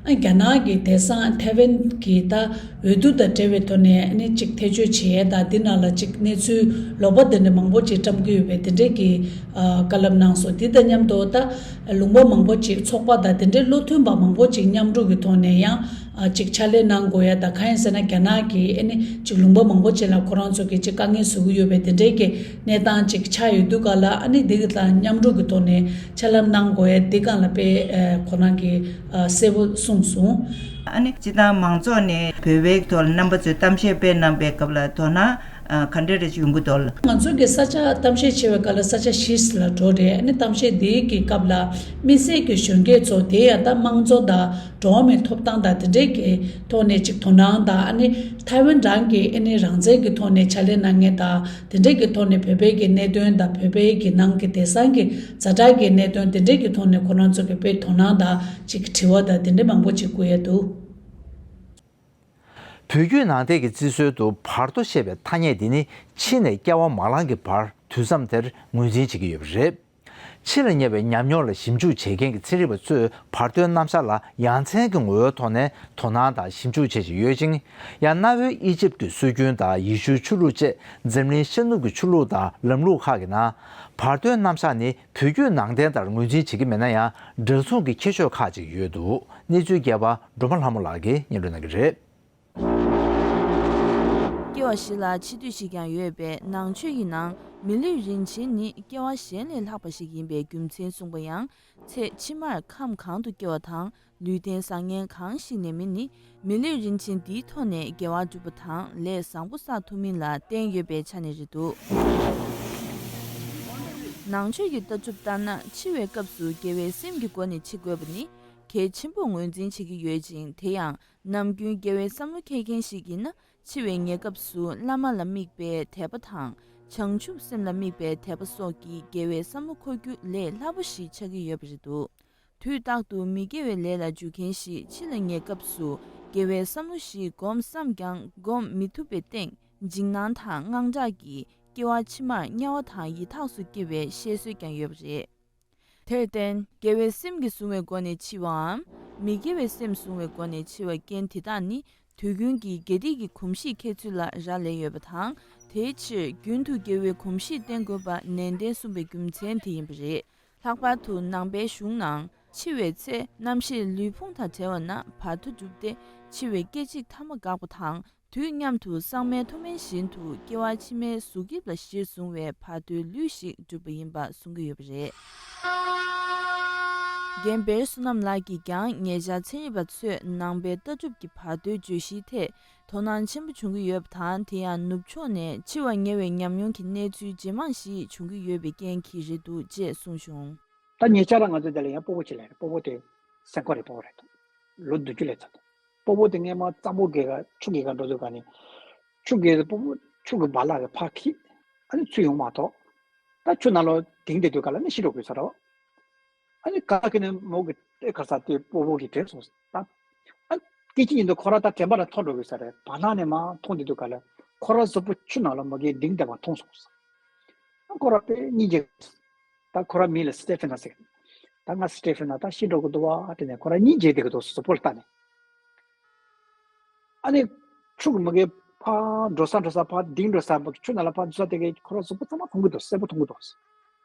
ཨ་རྒྱ་ནག་གི་དེང་སང་ཐའེ་ཝན་གྱི་ད་འོས་བསྡུ་དང་འབྲེལ་བའི་ཐོག་ནས་ཨ་ནི་གཅིག་ཐེ་བྱུས་བྱེད་ཡས་དང་འདི་ནང་ལ་གཅིག་གནས་ཚུལ་ལོག་པ་འདི་འདྲ་མང་པོ་ཅིག་བཀྲམ་གྱི་ཡོད་པའི་དེ་འདྲའི་གི་ཨ་བཀའ་སློབ་གནང་སོང་། འདི་དང་མཉམ་དུ་ད་ལུང་པ་མང་པོ་ཅིག་ཚོགས་པ་དང་དེ་འདྲའི་བློ་མཐུན་པ་མང་པོ་ཅིག་མཉམ་རུབ་ཀྱི་ཐོག་ནས་ཡང་ཨ་གཅིག་ཕྱག་ལས་གནང་དགོས་ཡ་དང་། གང་ཡིན་ཟེར་ན་རྒྱ་ནག་གི་ཨ་ནི་གཅིག་ལུང་པ་མང་པོ་ཅིག་ལ་ཁོ་རང་ཚོ་གི་གཅིག་དཀའ་ངལ་བཟོ་གི་ཡོད་པའི་དེ་འདྲའི་གི་གནས་སྟངས་ཅིག་ཆགས་ཡོད་དུས་ག་ལ། ཨ་ནི་འདི་གི་ལ་མཉམ་རུབ་ཀྱི་ཐོག་ནས་ཕྱག་ལམ་གནང་དགོས་ཡ་འདི་སྒང་ལ་དཔེ་ཨ་ཁོ་རང་གི་ཨ་གསལ་པོ་གསུངས་སོང་། ཨ་ནི་སྤྱི་བཏང་མང་ཚོགས་ནས་བོད་པའི་ཐོག་ལ་རྣམ་པ་ཚོས་གཏམ་བཤད་སྤེལ་གནང་པའི་སྐབས་ལ་དོ་སྣང་ཨ་ག་འདྲ་རེ་ཡོང་གི་འདུག་ང་ཚོ་གི་ས་ཆ་གཏམ་བཤད་བྱེད་པའི་སྐབས་ལ་ས་ཆ་བཞི་ལ་འགྲོ་རེད། ཨ་ནི་གཏམ་བཤད་འདིའི་གི་སྐབས་ལ་དམིགས་བསལ་གྱི་གཞོན་སྐྱེས་ཚོ་དེ་ཡང་ད་དམངས་གཙོ་དང་འགྲོ་བ་མིའི་ཐོབ་ཐང་དང་དེ་འདྲའི་གི་ཐོག་ནས་ཅིག་དོ་སྣང་དང་། ཨ་ནི་ཐའེ་ཝན་རང་གི་ཨ་ནི་རང་བཙན་གྱི་ཐོག་ནས་ཕྱག་ལས་གནང་མཁན་དང་དེ་འདྲའི་གི་ཐོག་ནས་བོད་པའི་གི་གནད་དོན་དང་བོད་པའི་གི་ནང་གི་དེང་སང་གི་ཛ་དྲག་གི་གནད་དོན་དེ་འདྲའི་གི་ཐོག་ནས་ཁོ་རང་ཚོ་གི་དཔེ་དོ་སྣང་དང་ཅིག་དྲི་བ་དང་དེ་འདྲ་མང་པོ་ཅིག་བསྐུར་ཡ་འདུག་བོད་བརྒྱུད་ནང་བསྟན་གྱི་བརྩི་སྲོལ་དུ་བར་དོ་ཞེས་པའི་ཐ་སྙད་འདི་ནི་འཆི་ནས་སྐྱེ་བ་མ་ལང་གི་བར་དུས་མཚམས་དེར་ངོས་འཛིན་བྱེད་ཀྱི་ཡོད་པ་རེད། འཆི་ལ་ཉེ་བའི་ཉམས་མྱོང་ལ་ཞིབ་འཇུག་བྱེད་མཁན་གྱི་ཚན་རིག་པ་ཚོས་བར་དོའི་རྣམ་གཞག་ལ་ཡ་མཚན་གྱི་ངོ་བོའི་ཐོག་ནས་དོ་སྣང་དང་ཞིབ་འཇུག་བྱེད་བཞིན་ཡོད་ཅིང་། ཡང་གནའ་བོའི་ཨི་ཇིབ་ཀྱི་སྲོལ་རྒྱུན་དང་ཡེ་ཤུའི་ཆོས་ལུགས་བཅས་འཛམ་གླིང་ཤར་ནུབ་ཀྱི་ཆོས་ལུགས་དང་ལམ་ལུགས་ཁག་གི་ནང་བར་དོའི་རྣམ་གཞག་ནི་བོད་བརྒྱུད་ནང་བསྟན་ལྟར་ངོས་འཛིན་བྱེད་ཀྱི་མེད་ན་ཡང་། འདྲ་མཚུངས་ཀྱི་ཁྱད་ཆོས་ཁག་ཅིག་ཡོད་འདུག་གནས་ཚུལ་རྒྱས་པ་སྒྲོལ་མ་ལྷ་མོ་ལགས་ཀྱིས་སྙན་སྒྲོན་གནང་གི་རེད། སྐྱེ་བ་བཞི་ལ་འཆི་དུས་ཤིག་ཀྱང་ཡོད་པས། ནང་ཆོས་ཀྱི་ནང་མི་ལུས་རིན་ཆེན་ནི་སྐྱེ་བ་གཞན་ལས་ལྷག་པ་ཞིག་ཡིན་པའི་རྒྱུ་མཚན་གསུངས་པ་ཡང་། ཚེ་ཕྱི་མར་ཁམས་གང་དུ་སྐྱེ་བ་དང་། ལུས་རྟེན་བཟང་ངན་གང་ཞིག་ལེན་མིན་ནི། མི་ལུས་རིན་ཆེན་འདིའི་ཐོག་ནས་དགེ་བ་སྒྲུབ་པ་དང་ལས་བཟང་པོ་བསགས་ཐུབ་མིན་ལ་བརྟེན་ཡོད་པའི་ཆ་ནས་རེད་འདུག་ནང་ཆོས་ཀྱི་ལྟ་གྲུབ་ལྟར་ན། འཆི་བའི་སྐབས་སུ་དགེ་བའི་སེམས་ཀྱི་སྒོ་ནས་འཆི་དགོས་པ་ནི་གལ་ཆེན་པོར་ངོས་འཛིན་བྱེད་ཀྱི་ཡོད་ཅིང་། དེ་ཡང་ནམ་རྒྱུན་དགེ་བའི་བསམ་བློ་འཁྱེར་མཁན་ཞིག་ཡིན་ན། འཆི་བའི་ཉེ་སྐབས་སུ་བླ་མ་ལ་དམིགས་པའི་དད་པ་དང་། བྱང་ཆུབ་སེམས་ལ་དམིགས་པའི་དད་པ་སོགས་ཀྱི་དགེ་བའི་བསམ་བློ་འཁོར་རྒྱུ་ལས་སླ་པོ་ཞིག་ཆགས་ཀྱི་ཡོད་པ་རེད་འདུག་དུས་རྟག་ཏུ་མི་དགེ་བའི་ལས་ལ་འཇུག་མཁན་ཞིག་འཆི་ལ་ཉེ་སྐབས་སུ་དགེ་བའི་བསམ་བློ་ཞིག་སྒོམ་བསམ་ཀྱང་སྒོམ་མི་ཐུབ་པའི་སྟེང་། འཇིགས་སྣང་དང་དངངས་སྐྲག་གིས་སྐྱེ་བ་ཕྱི་མར་དམྱལ་བ་དང་ཡི་དྭགས་སུ་སྐྱེ་བའི་བཤད་སྲོལ་ཀྱང་ཡོད་པ་རེད། དེར་བརྟེན། དགེ་བའི་སེམས་ཀྱིས་བཟུང་བའི་སྒོ་ནས་འཆི་བའམ། མི་དགེ་བའི་སེམས་བཟུང་བའི་སྒོ་ནས་འཆི་བ་རྐྱེན་དེ་དག་ནི། དུས་རྒྱུན་གྱི་དགེ་སྡིག་གི་གོམས་གཤིས་འཁྱེར་ཚུལ་ལ་རག་ལས་ཡོད་པ་དང་། དེའི་ཕྱིར་རྒྱུན་དུ་དགེ་བའི་གོམས་གཤིས་བསྟེན་དགོས་པ་ནན་ཏན་གསུངས་པའི་རྒྱུ་མཚན་དེ་ཡིན་པ་རེད། ལྷག་པར་དུ་ནང་པའི་གཞུང་ནང་། འཆི་བའི་ཚེ་རྣམ་ཤེས་ལུས་ཕུང་དང་བྲལ་བ་ན་བར་དོ་གྲུབ་སྟེ། འཆི་བའི་སྐད་ཅིག་ཐ་མ་འགག་པ་དང་། དུས་མཉམ་དུ་གསང་བའི་མཐོ་དམན་བཞིན་དུ་སྐྱེ་བ་ཕྱི་མའི་གཟུགས་དབྱིབས་ལ་གཞིར་བཟུང་བའི་བར་དོའི་ལུས་ཤིག་གྲུབ་པ་ཡིན་པ་གསུང་གི་ཡོད་པ་རེད། རྒན་བེར་བསོད་ནམས་ལགས་ཀྱིས་ཀྱང་ཉེ་ཆར་ཚན་རིག་པ་ཚོས་ནང་པའི་ལྟ་གྲུབ་ཀྱི་བར་དོའི་བརྗོད་གཞིའི་ཐད་དོ་སྣང་ཆེན་པོ་བྱུང་གི་ཡོད་པ་དང་། དེ་ཡང་ནུབ་ཕྱོགས་ནས་འཆི་བ་ཉེ་བའི་ཉམས་མྱོང་གི་གནས་ཚུལ་ཇེ་མང་ཞིག་བྱུང་གི་ཡོད་པའི་རྐྱེན་གྱིས་རེད་འདུག་ཅེས་གསུངས་བྱུང་། ད་ཉེ་ཆར་ལ་ང་ཚོ་འདི་ལ་ཡང་སྤོ་བོ་ཅིག་སླེབས་རེད། སྤོ་བོ་དེ་སེམས་ཁོག་རེད། སྤོ་བོ་རེད། ལོ་བདུན་ཅུ་ལས་ཚར་འདུག་སྤོ་བོ་དེ་སྔས་མ་གཙང་པོ་དགེ་ག་ཆུ་དགེ་ག་འགྲོ་དུས་ག་ནས་ཆུ་དགེ་སྤོ་བོ་ཆུ་གི་བ་ལ་གི་ཕར་འཁྱེར། ཨ་ནི་ཚུར་ཡོང་མ་ཐོག་ད་ཆུ་ནང་ལོགས་དིང་བསྡད་དུས་ག་ལ་ནི་ཤི་འགྲོ་དགོས་ས་རེད། ཨ་ནི་ག་གི་ནས་མོ་གི་ཨེ་ག་ས་དེ་སྤོ་བོ་གི་དྲན་སོང་ས། ད་ཨ་སྐད་ཅིག་ཉིན་དུ་ཁོ་ར་ད་དྲན་པ་ལ་ཐོར་འགྲོ་དགོས་ས་རེད། བར་སྣང་ནས་མར་མཐོང་བསྡད་དུས་ག་ལ་ཁོ་ར་གཟུགས་པོ་ཆུ་ནང་ལ་མོ་གིས་དིང་བསྡད་པ་མཐོང་སོང་ས། ཨ་ཁོ་ར་དཔེ་སྙིང་རྗེ། ད་ཁོ་ར་མིང་ལ་སི་ཊེ་ཕེ་ན་ཟེར། ད་ང་སི་ཊེ་ཕེ་ན་ད་ཤི་འགྲོ་གི་འདུག་བ་དྲན་ནས་ཁོ་ར་སྙིང་རྗེ་བསྡད་ཀྱི་འདུག་གཟུགས་པོ་ལ་ལྟ་ནས། ཨ་ནི་ཕྱུགས་མི་གེ་ཕར་འགྲོ་ས་འགྲོ་ས་ཕར་ལྡིང་འགྲོ་ས་ཆུ་ནང་ལ་ཕར་འཛུལ་ས་དེ་གའི་ཁོ་ར་གཟུགས་པོ་ཚང་མ་མཐོང་གི་འདུག་གསལ་པོ་མཐོང་གི་འདུག་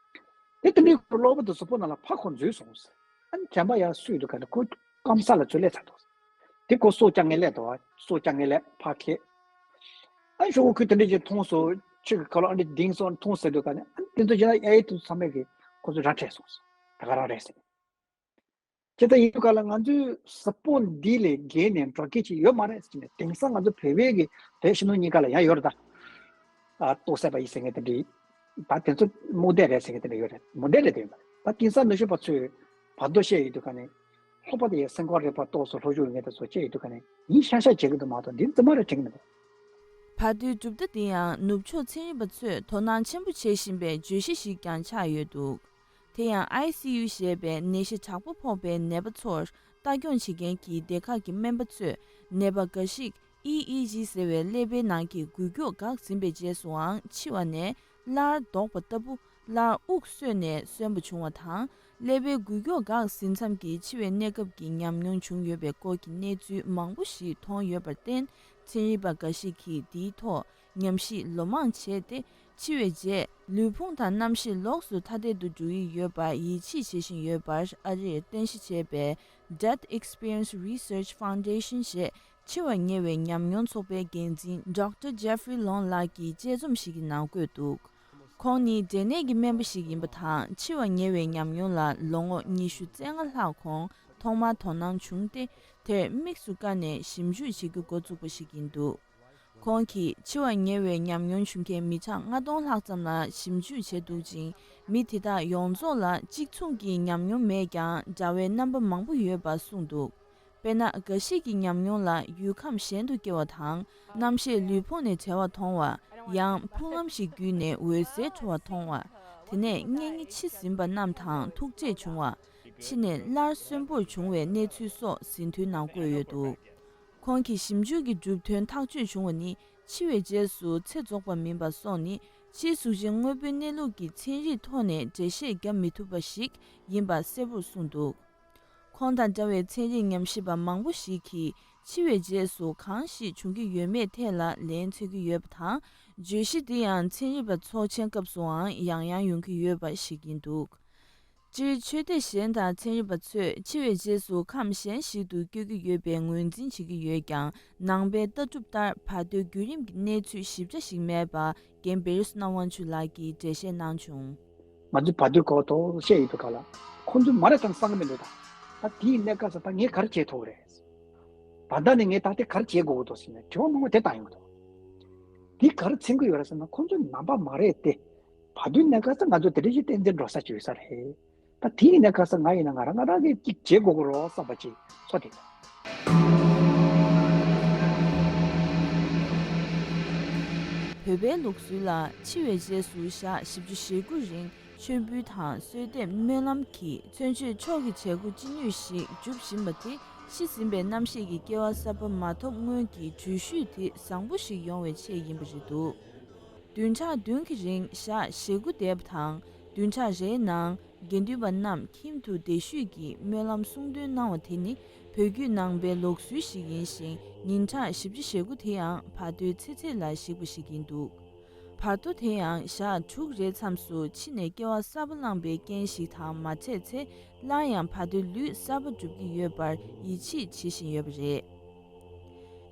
དེ་དེ་འདྲའི་ཁོ་གློ་བུར་དུ་གཟུགས་པོ་ནང་ལ་ཕར་ཁོ་འཛུལ་སོང་། ཨ་ནི་དྲན་པ་ཡར་སུས་འདུག་ག་ནི་ཁོ་སྐམ་ས་ལ་ཚུར་སླེབས་ཚར་འདུག་དེ་ཁོ་སྲོག་བཅད་ངེས་སླེབས་འདུག་སྲོག་བཅད་ངེས་སླེབས་ཕར་ཁེ། ཨ་ནི་ཤོག་གུ་ཁོས་དེ་འདྲ་ཅིག་མཐོང་སོང་། ཆུ་གི་ཁ་ལོ་ཨ་འདྲ་ལྡིང་སོང་མཐོང་ཟེར་འདུག་ག་ནི། ཨ་ནི་དེ་ཚོ་བྱས་ན་ཨེ་དེ་ཚོ་ཚང་མས་གི་ཁོ་ཚོ་རང་བྲལ་སོང་། ད་ག་རང་རེད་ཟེར། ཇི་ལྟར་ཡིན་དུས་ག་ལ་ང་ཚོའི་གཟུགས་པོ་འདི་ལས་བརྒལ་ནས་འགྲོ་མཁན་ཅིག་ཡོད་མ་རེད་ཟེར་ནས། དེང་སང་ང་ཚོ་བོད་པའི་གི་བོད་ཕྱི་ནང་གཉིས་ཀ་ལ་ཡང་ཡོད་རེད་ད། ཨ་ལྟོ་བསད་པ་ཡིན་ཟེར་མཁན་དེ་འདྲ། ད་དེ་ཚོ་རྨོངས་དད་རེད་ཟེར་མཁན་དེ་འདྲ་ཡོད་རེད། རྨོངས་དད་རེད་དེ་ཡོད་མ་རེད། ད་དེང་སང་ནུ་ཞོ་པ་ཚོས་བར་དོ་བཤད་ཡོད་དུས་ག་ནས། ལྷོག་པ་དེ་ཡང་སེམས་ཁོག་རེད་པ། ལྟོགས་སོ་ལྷོ་བཞུགས་ངེས་དེ་ཚོ་བཤད་ཡོད་དུས་ག་ནས་ཡིན་ཤག་ཤག་བྱེད་ཀྱི་འདུག་མ་གཏོགས་འདི་རྫུན་མ་རེད་དྲན་གྱི་མི་འདུག་བར་དོའི་གྲུབ་མཐའ་འདི་ཡང་ནུབ་ཕྱོགས་ཚན་རིག་པ་ཚོས་དོ་སྣང་ཆེན་པོ་བྱེད་བཞིན་པའི་བརྗོད་གཞི་ཞིག་ཀྱང་ཆགས་ཡོད་འདུག་དེ་ཡང་ཨའི་སི་ཡུ་ཞེས་པའི་ནད་གཞི་དྲག་པོ་ཕོག་པའི་ནད་པ་ཚོར་ལྟ་སྐྱོང་བྱེད་མཁན་གྱི་སྡེ་ཁག་གི་སྨན་པ་ཚོས་ནད་པ་འགའ་ཞིག་ཨི་ཨི་ཇི་ཟེར་བའི་ཀླད་པའི་ནང་གི་འགུལ་སྐྱོད་འགག་ཟིན་པའི་རྗེས་སུའང་འཆི་བ་ནས་སླར་ལྡོག་པ་ལྟ་བུ། སླར་དབུགས་གསོས་ནས་གསོན་པོ་བྱུང་བ་དང་། ཀླད་པའི་འགུལ་སྐྱོད་འགག་ཟིན་མཚམས་ཀྱི་འཆི་བའི་གནས་སྐབས་ཀྱི་ཉམས་མྱོང་བྱུང་ཡོད་པའི་སྐོར་གྱི་གནས་ཚུལ་མང་པོ་ཞིག་མཐོང་ཡོད་པར་བརྟེན། ཚན་རིག་པ་འགའ་ཞིག་གིས་འདིའི་ཐོག་ཉམས་ཞིབ་ལོ་མང་བྱས་ཏེ། འཆི་བའི་རྗེས་ལུས་ཕུང་དང་རྣམ་ཤེས་ལོགས་སུ་ཐ་དད་དུ་འགྲོ་ཡི་ཡོད་པར་ཡིད་ཆེས་བྱེད་བཞིན་ཡོད་པར་ཨ་རིར་རྟེན་གཞི་བྱས་པའི་Death Experience Research Foundation ཞེས་འཆི་བ་ཉེ་བའི་ཉམས་མྱོང་ཚོགས་པའི་འགན་འཛིན་Doctor Jeffrey Long ལགས་ཀྱིས་དཔྱད་རྩོམ་ཞིག་གི་ནང་བཀོད་འདུག་ཁོང་ནི་འབྲས་ནད་ཀྱི་སྨན་པ་ཞིག་ཡིན་པ་དང་། འཆི་བ་ཉེ་བའི་ཉམས་མྱོང་ལ་ལོ་ངོ་ཉི་ཤུ་རྩ་ལྔ་ལྷག་གོང་ཐོག་མར་དོ་སྣང་བྱུང་སྟེ། དེར་དམིགས་སུ་བཀར་ནས་ཞིབ་འཇུག་བྱེད་རྒྱུ་འགོ་བཙུགས་པ་ཞིག་ཡིན་འདུག་ཁོང་གིས་འཆི་བ་ཉེ་བའི་ཉམས་མྱོང་བྱུང་མཁན་མི་གྲངས་ལྔ་སྟོང་ལྷག་ཙམ་ལ་ཞིབ་འཇུག་བྱས་འདུག་ཅིང་། མི་དེ་དག་ཡོངས་རྫོགས་ལ་གཅིག་མཚུངས་ཀྱི་ཉམས་མྱོང་མེད་ཀྱང་འདྲ་བའི་རྣམ་པ་མང་པོ་ཡོད་པ་གསུངས་འདུག་དཔེར་ན། འགའ་ཞིག་གི་ཉམས་མྱོང་ལ་ཡུལ་ཁམས་གཞན་དུ་སྐྱེ་བ་དང་། རྣམ་ཤེས་ལུས་ཕུང་ནས་བྲལ་བ་མཐོང་བ། ཡང་། ཕུག་ལམ་ཞིག་བརྒྱུད་ནས་འོད་གསལ་འཕྲོ་བ་མཐོང་བ། དེ་ནས་གཉེན་ཉེ་འཆི་ཟིན་པ་རྣམས་དང་ཐུག་འཕྲད་བྱུང་བ། འཆི་ནས་སླར་གསོན་པོར་བྱུང་བའི་གནས་ཚུལ་སོགས་ཟིན་ཐོའི་ནང་བཀོད་ཡོད་འདུག་ཁོང་གི་ཞིབ་འཇུག་གི་གྲུབ་དོན་ཐག་གཅོད་བྱུང་བ་ནི། འཆི་བའི་རྗེས་སུ་ཚེ་རྫོགས་པ་མིན་པ་སོགས་ནི། ཕྱིའི་གཟུགས་ཅན་དངོས་པོའི་གནས་ལུགས་ཀྱི་ཚན་རིག་ཐོག་ནས་འགྲེལ་བཤད་བརྒྱབ་མི་ཐུབ་པ་ཞིག་ཡིན་པ་གསལ་པོར་གསུངས་འདུག་ཁོང་དང་འདྲ་བའི་ཚན་རིག་ཉམས་ཞིབ་པ་མང་པོ་ཞིག་གིས་འཆི་བའི་རྗེས་སུ་གང་ཞིག་འབྱུང་གི་ཡོད་མེད་ཐད་ལ་ལན་འཚོལ་གྱི་ཡོད་པ་དང་། བརྗོད་གཞི་འདི་ཡང་ཚན་རིག་པ་ཚོགས་ཆེན་སྐབས་སུའང་ཡང་ཡང་ཡོང་གི་ཡོད་པ་ཞིག་ཡིན་འདུག་སྤྱིར་ཆོས་སྡེ་གཞན་དང་ཚན་རིག་པ་ཚོས་འཆི་བའི་རྗེས་སུ་ཁམས་གཞན་ཞིག་ཏུ་བསྐྱོད་ཀྱི་ཡོད་པའི་ངོས་འཛིན་བྱེད་ཀྱི་ཡོད་ཀྱང་། ནང་པའི་ལྟ་གྲུབ་ལྟར་བར་དོའི་བརྒྱུད་རིམ་གྱི་གནས་ཚུལ་ཞིབ་ཆ་ཞིག་མེད་པ། རྒན་བེ་རི་སྣ་དབང་ཕྱུག་ལགས་ཀྱིས་འགྲེལ་བཤད་གནང་བྱུང་། ང་ཚོས་བར་དོའི་སྐོར་ཐོག་བཤད་ཡོད་པའི་སྐབས་ལ། ཁོང་ཚོས་མ་རེད་དམ་བསམ་གྱི་མི་འདུག་ད་ད་དེའི་གནས་སྐབས་སུ་ད་ངས་ག་རེ་བྱེད་ཐུབ་རེད། ད་ལྟ་ནས་ངས་ད་ལྟ་ག་རེ་བྱེད་དགོས་ཀྱི་འདུག་ཟེར་ནས་དྲི་བ་མང་པོ་དེ་བཏང་ཡོང་གི་འདུག་དེ་ག་རེ་མཚོན་གྱི་ཡོད་རེད་ཟེར་ན། ཁོང་ཚོ་ནང་པ་མ་རེད་དེ། བར་དོའི་གནས་སྐབས་སུ་ང་ཚོ་དེ་འདྲ་ཞིག་བསྟན་འཛིན་འགྲོ་ས་ཅིག་ཡོད་ས་རེད། ད་དེའི་གནས་སྐབས་སུ་ང་ཡིན་ན་ང་རང་ང་རང་གིས་ཅིག་བྱེད་དགོས་ཀྱི་རེད་བསམ་པ་ཅིག་ཚོར་ཐེངས། བོད་པའི་ལུགས་སྲོལ་ལ་འཆི་བའི་རྗེས་སུ་ཞག་བཞི་བཅུ་ཞེ་དགུ་རིང་མཆོད་འབུལ་དང་གསོལ་འདེབས་སྨོན་ལམ་གྱིས་མཚོན་བྱེད་མཆོག་གི་བྱེད་སྒོ་ཅི་ནུས་ཤིག་སྒྲུབ་བཞིན་པ་དེ། ཤི་ཟིན་པའི་རྣམ་ཤེས་ཀྱི་སྐྱེ་བ་གསར་པ་མ་ཐོབ་སྔོན་གྱི་འགྲུལ་བཞུད་དེ་བཟང་པོ་ཞིག་ཡོང་བའི་ཆེད་ཡིན་པ་རེད་འདུག་བདུན་ཕྲག་བདུན་གྱི་རིང་ཞག་ཞེ་དགུ་བསྡད་པ་དང་། བདུན་ཕྲག་རེའི་ནང་དགེ་འདུན་པ་རྣམས་ཁྱིམ་དུ་བསྡད་བཞུད་ཀྱིས་སྨོན་ལམ་གསུང་འདོན་གནང་བ་དེ་ནི་བོད་བརྒྱུད་ནང་པའི་ལུགས་སྲོལ་ཞིག་ཡིན་ཞིང་། ཉིན་གྲངས་བཞི་བཅུ་ཞེ་དགུ་དེ་ཡང་བར་དོའི་ཚེ་ཚད་ལ་གཞིགས་པ་ཞིག་ཡིན་འདུག་བར་དོ་དེ་ཡང་ཞག་དྲུག་རེའི་མཚམས་སུ་འཆི་ནས་སྐྱེ་བ་གསར་པ་བླངས་པའི་རྐྱེན་ཞིག་དང་མ་འཕྲད་ཚེ། སླར་ཡང་བར་དོའི་ལུས་གསར་པ་སྒྲུབ་ཀྱི་ཡོད་པར་ཡིད་ཆེས་བྱེད་བཞིན་ཡོད་པ་རེད།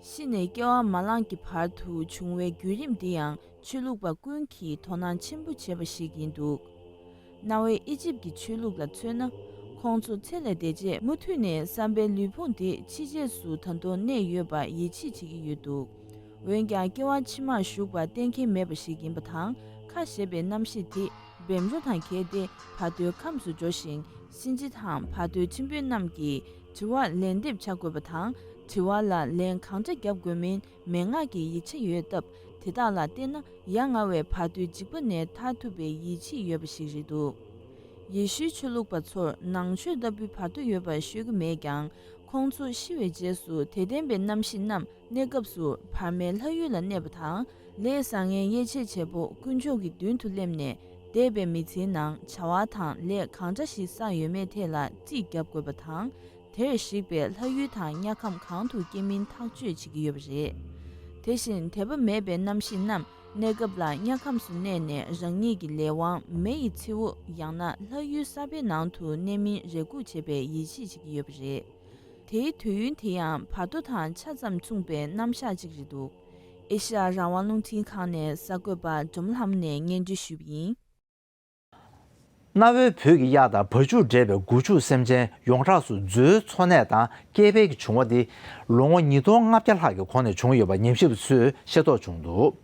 ཤི་ནས་སྐྱེ་བ་མ་བླངས་ཀྱི་བར་དུ་བྱུང་བའི་བརྒྱུད་རིམ་འདི་ཡང་ཆོས་ལུགས་པ་ཀུན་གྱིས་དོ་སྣང་ཆེན་པོ་བྱེད་པ་ཞིག་ཡིན་འདུག་གནའ་བོའི་ཨི་ཇིབ་ཀྱི་ཆོས་ལུགས་ལ་མཚོན་ན། ཁོང་ཚོ་ཚེ་ལས་འདས་རྗེས་མུ་མཐུད་ནས་བསམ་པའི་ལུས་ཕུང་དེ་ཕྱི་རྗེས་སུ་ད་དུང་གནས་ཡོད་པར་ཡིད་ཆེས་བྱེད་ཀྱི་ཡོད་འདུག་འོན་ཀྱང་སྐྱེ་བ་ཕྱི་མར་ཞུགས་པ་གཏན་འཁེལ་མེད་པ་ཞིག་ཡིན་པ་དང་། ཁ་ཞེས་པའི་རྣམ་ཤེས་དེ་བེམ་རོ་དང་གྱེས་ཏེ་བར་དོའི་ཁམས་སུ་འགྲོ་ཞིང་། གཤིན་རྗེ་དང་བར་དོའི་ཁྲིམས་དཔོན་རྣམས་ཀྱིས་དྲི་བར་ལན་འདེབས་བྱ་དགོས་པ་དང་། དྲི་བ་ལ་ལན་གང་འདྲ་བརྒྱབ་དགོས་མིན་མན་ངག་གི་ཡིག་ཆ་ཡོད་སྟབས། དེ་དག་ལ་བལྟས་ན་ཡ་ང་བའི་བར་དོའི་འཇིགས་པ་ནས་ཐར་ཐུབ་པའི་ཡིད་ཆེས་ཡོད་པ་ཞིག་རེད་འདུག་ཡེ་ཤུའི་ཆོས་ལུགས་པ་ཚོར་ནང་ཆོས་ལྟ་བུའི་བར་དོ་ཡོད་པར་ཤོད་ཀྱི་མེད་ཀྱང་། ཁོང་ཚོ་ཤི་བའི་རྗེས་སུ་དད་ལྡན་པའི་རྣམ་ཤེས་རྣམས་གནས་སྐབས་སུ་བར་མའི་ལྷ་ཡུལ་ལ་གནས་པ་དང་། ལས་བཟང་ངན་དབྱེ་འབྱེད་བྱེད་པོ་དཀོན་མཆོག་གི་མདུན་དུ་སླེབས་ནས། འདས་པའི་མི་ཚེའི་ནང་བྱ་བ་དང་ལས་གང་འདྲ་ཞིག་བསགས་ཡོད་མེད་ཐད་ལ་རྩིས་བརྒྱབ་དགོས་པ་དང་། དེར་གཞིགས་པའི་ལྷ་ཡུལ་དང་དམྱལ་ཁམས་གང་དུ་སྐྱེ་མིན་ཐག་གཅོད་བྱེད་ཀྱི་ཡོད་པ་རེད། དེ་བཞིན་དད་པ་མེད་པའི་རྣམ་ཤེས་རྣམས་གནས་སྐབས་ལ་དམྱལ་ཁམས་སུ་གནས་ནས་རང་ཉིད་ཀྱི་ལས་དབང་མེ་ཡི་མཚེའུ་ཡང་ན་ལྷ་ཡུལ་གསར་པའི་ནང་དུ་གནས་མིན་རེ་སྒུག་བྱེད་པའི་ཡིད་ཆེས་བྱེད་ཀྱི་ཡོད་པ་རེད། དེའི་དུས་ཡུན་དེ་ཡང་བར་དོ་དང་ཆ་ཙམ་མཚུངས་པའི་རྣམ་གཞག་ཅིག་རེད་འདུག་ཨེ་ཤི་ཡ་རང་དབང་རླུང་འཕྲིན་ཁང་ནས་གསར་འགོད་པ་འབྲོམ་ལྷ་མོ་ནས་སྙན་སྒྲོན་ཞུས་པ་ཡིན། གནའ་བོའི་བོད་ཀྱི་གཡག་དང་བ་ཕྱུགས་འདྲེས་པའི་སྒོ་ཕྱུགས་སེམས་ཅན་ཡོངས་གྲགས་སུ་མཛོའི་འཚོ་གནས་དང་སྐྱེ་འཕེལ་གྱི་བྱུང་བ་འདི་ལོ་ངོ་ཉིས་སྟོང་ལྔ་བརྒྱ་ལྷག་གི་གོང་ནས་བྱུང་ཡོད་པ་ཉམས་ཞིབ་པ་ཚོས་ཤེས་རྟོགས་བྱུང་འདུག་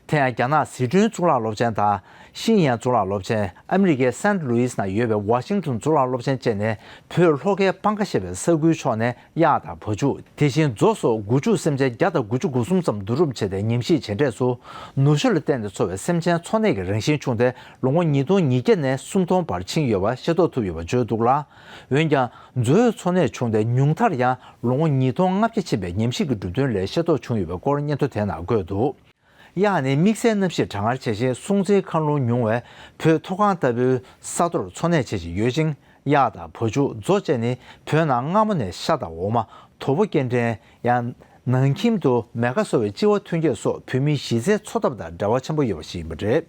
དེ་ཡང་རྒྱ་ནག་ཟི་ཁྲོན་གཙུག་ལག་སློབ་ཆེན་དང་ ཤིན་ཡང་གཙུག་ལག་སློབ་ཆེན། ཨ་མི་རི་ཀའི་སན་ལུ་ཨིས་ནང་ཡོད་པའི་ཝ་ཤིང་ཏོན་གཙུག་ལག་སློབ་ཆེན་བཅས་ནས་བོད་ལྷོ་ཁའི་སྤང་ཁ་ཞེས་པའི་ས་ཁུལ་ཕྱོགས་ནས་གཡག་དང་བ་ཕྱུགས། དེ་བཞིན་མཛོ་སོགས་སྒོ་ཕྱུགས་སེམས་ཅན་བརྒྱ་དང་དགུ་བཅུ་གོ་གསུམ་ཙམ་བསྡུ་རུབ་བྱས་ཏེ་ཉམས་ཞིབ་བྱས་འབྲས་སུ། ནུབ་ཕྱོགས་ལ་བརྟེན་ནས་འཚོ་བའི་སེམས་ཅན་འཚོ་གནས་ཀྱི་རང་བཞིན་བྱུང་སྟེ། ལོ་ངོ་ཉིས་སྟོང་ཉིས་བརྒྱ་ནས་སུམ་སྟོང་བར་ཕྱིན་ཡོད་པ་ཤེས་རྟོགས་ཐུབ་ཡོད་པ་བརྗོད་འདུག་ལ། འོན་ཀྱང་། མཛོའི་འཚོ་གནས་བྱུང་སྟེ་ཉུང་མཐར་ཡང་ལོ་ངོ་ཉིས་སྟོང་ལྔ་བརྒྱ་ཕྱིན་པའི་ཉམས་ཞིབ་ཀྱི་གྲུབ་དོན་ལས་ཤེས་རྟོགས་བྱུང་ཡོད་པའི་སྐོར་སྙན་ཐོ་དེ་ནང་འཁོད་འདུག། གཡག་ནི་དམིགས་བསལ་གནམ་གཤིས་གྲང་ངར་ཆེ་ཞིང་སྲོང་བཙན་མཁའ་རླུང་ཉུང་བའི་བོད་མཐོ་སྒང་ལྟ་བུའི་ས་མཐོར་འཚོ་གནས་བྱེད་བཞིན་ཡོད་ཅིང་། གཡག་དང་བ་ཕྱུགས་མཛོ་བཅས་ནི་བོད་ནང་སྔ་མོ་ནས་ཤ་དང་འོ་མ། དོ་པོ་སྐྱེལ་འདྲེན། ཡང་ནང་ཁྱིམ་དུ་མེ་ཁ་གསོ་བའི་ལྕི་བ་ཐོན་སྐྱེད་སོགས་བོད་མིའི་གཞི་རྩའི་འཚོ་ཐབས་དང་འབྲེལ་བ་ཆེན་པོ་ཡོད་པ་ཞིག་ཡིན་པ་རེད།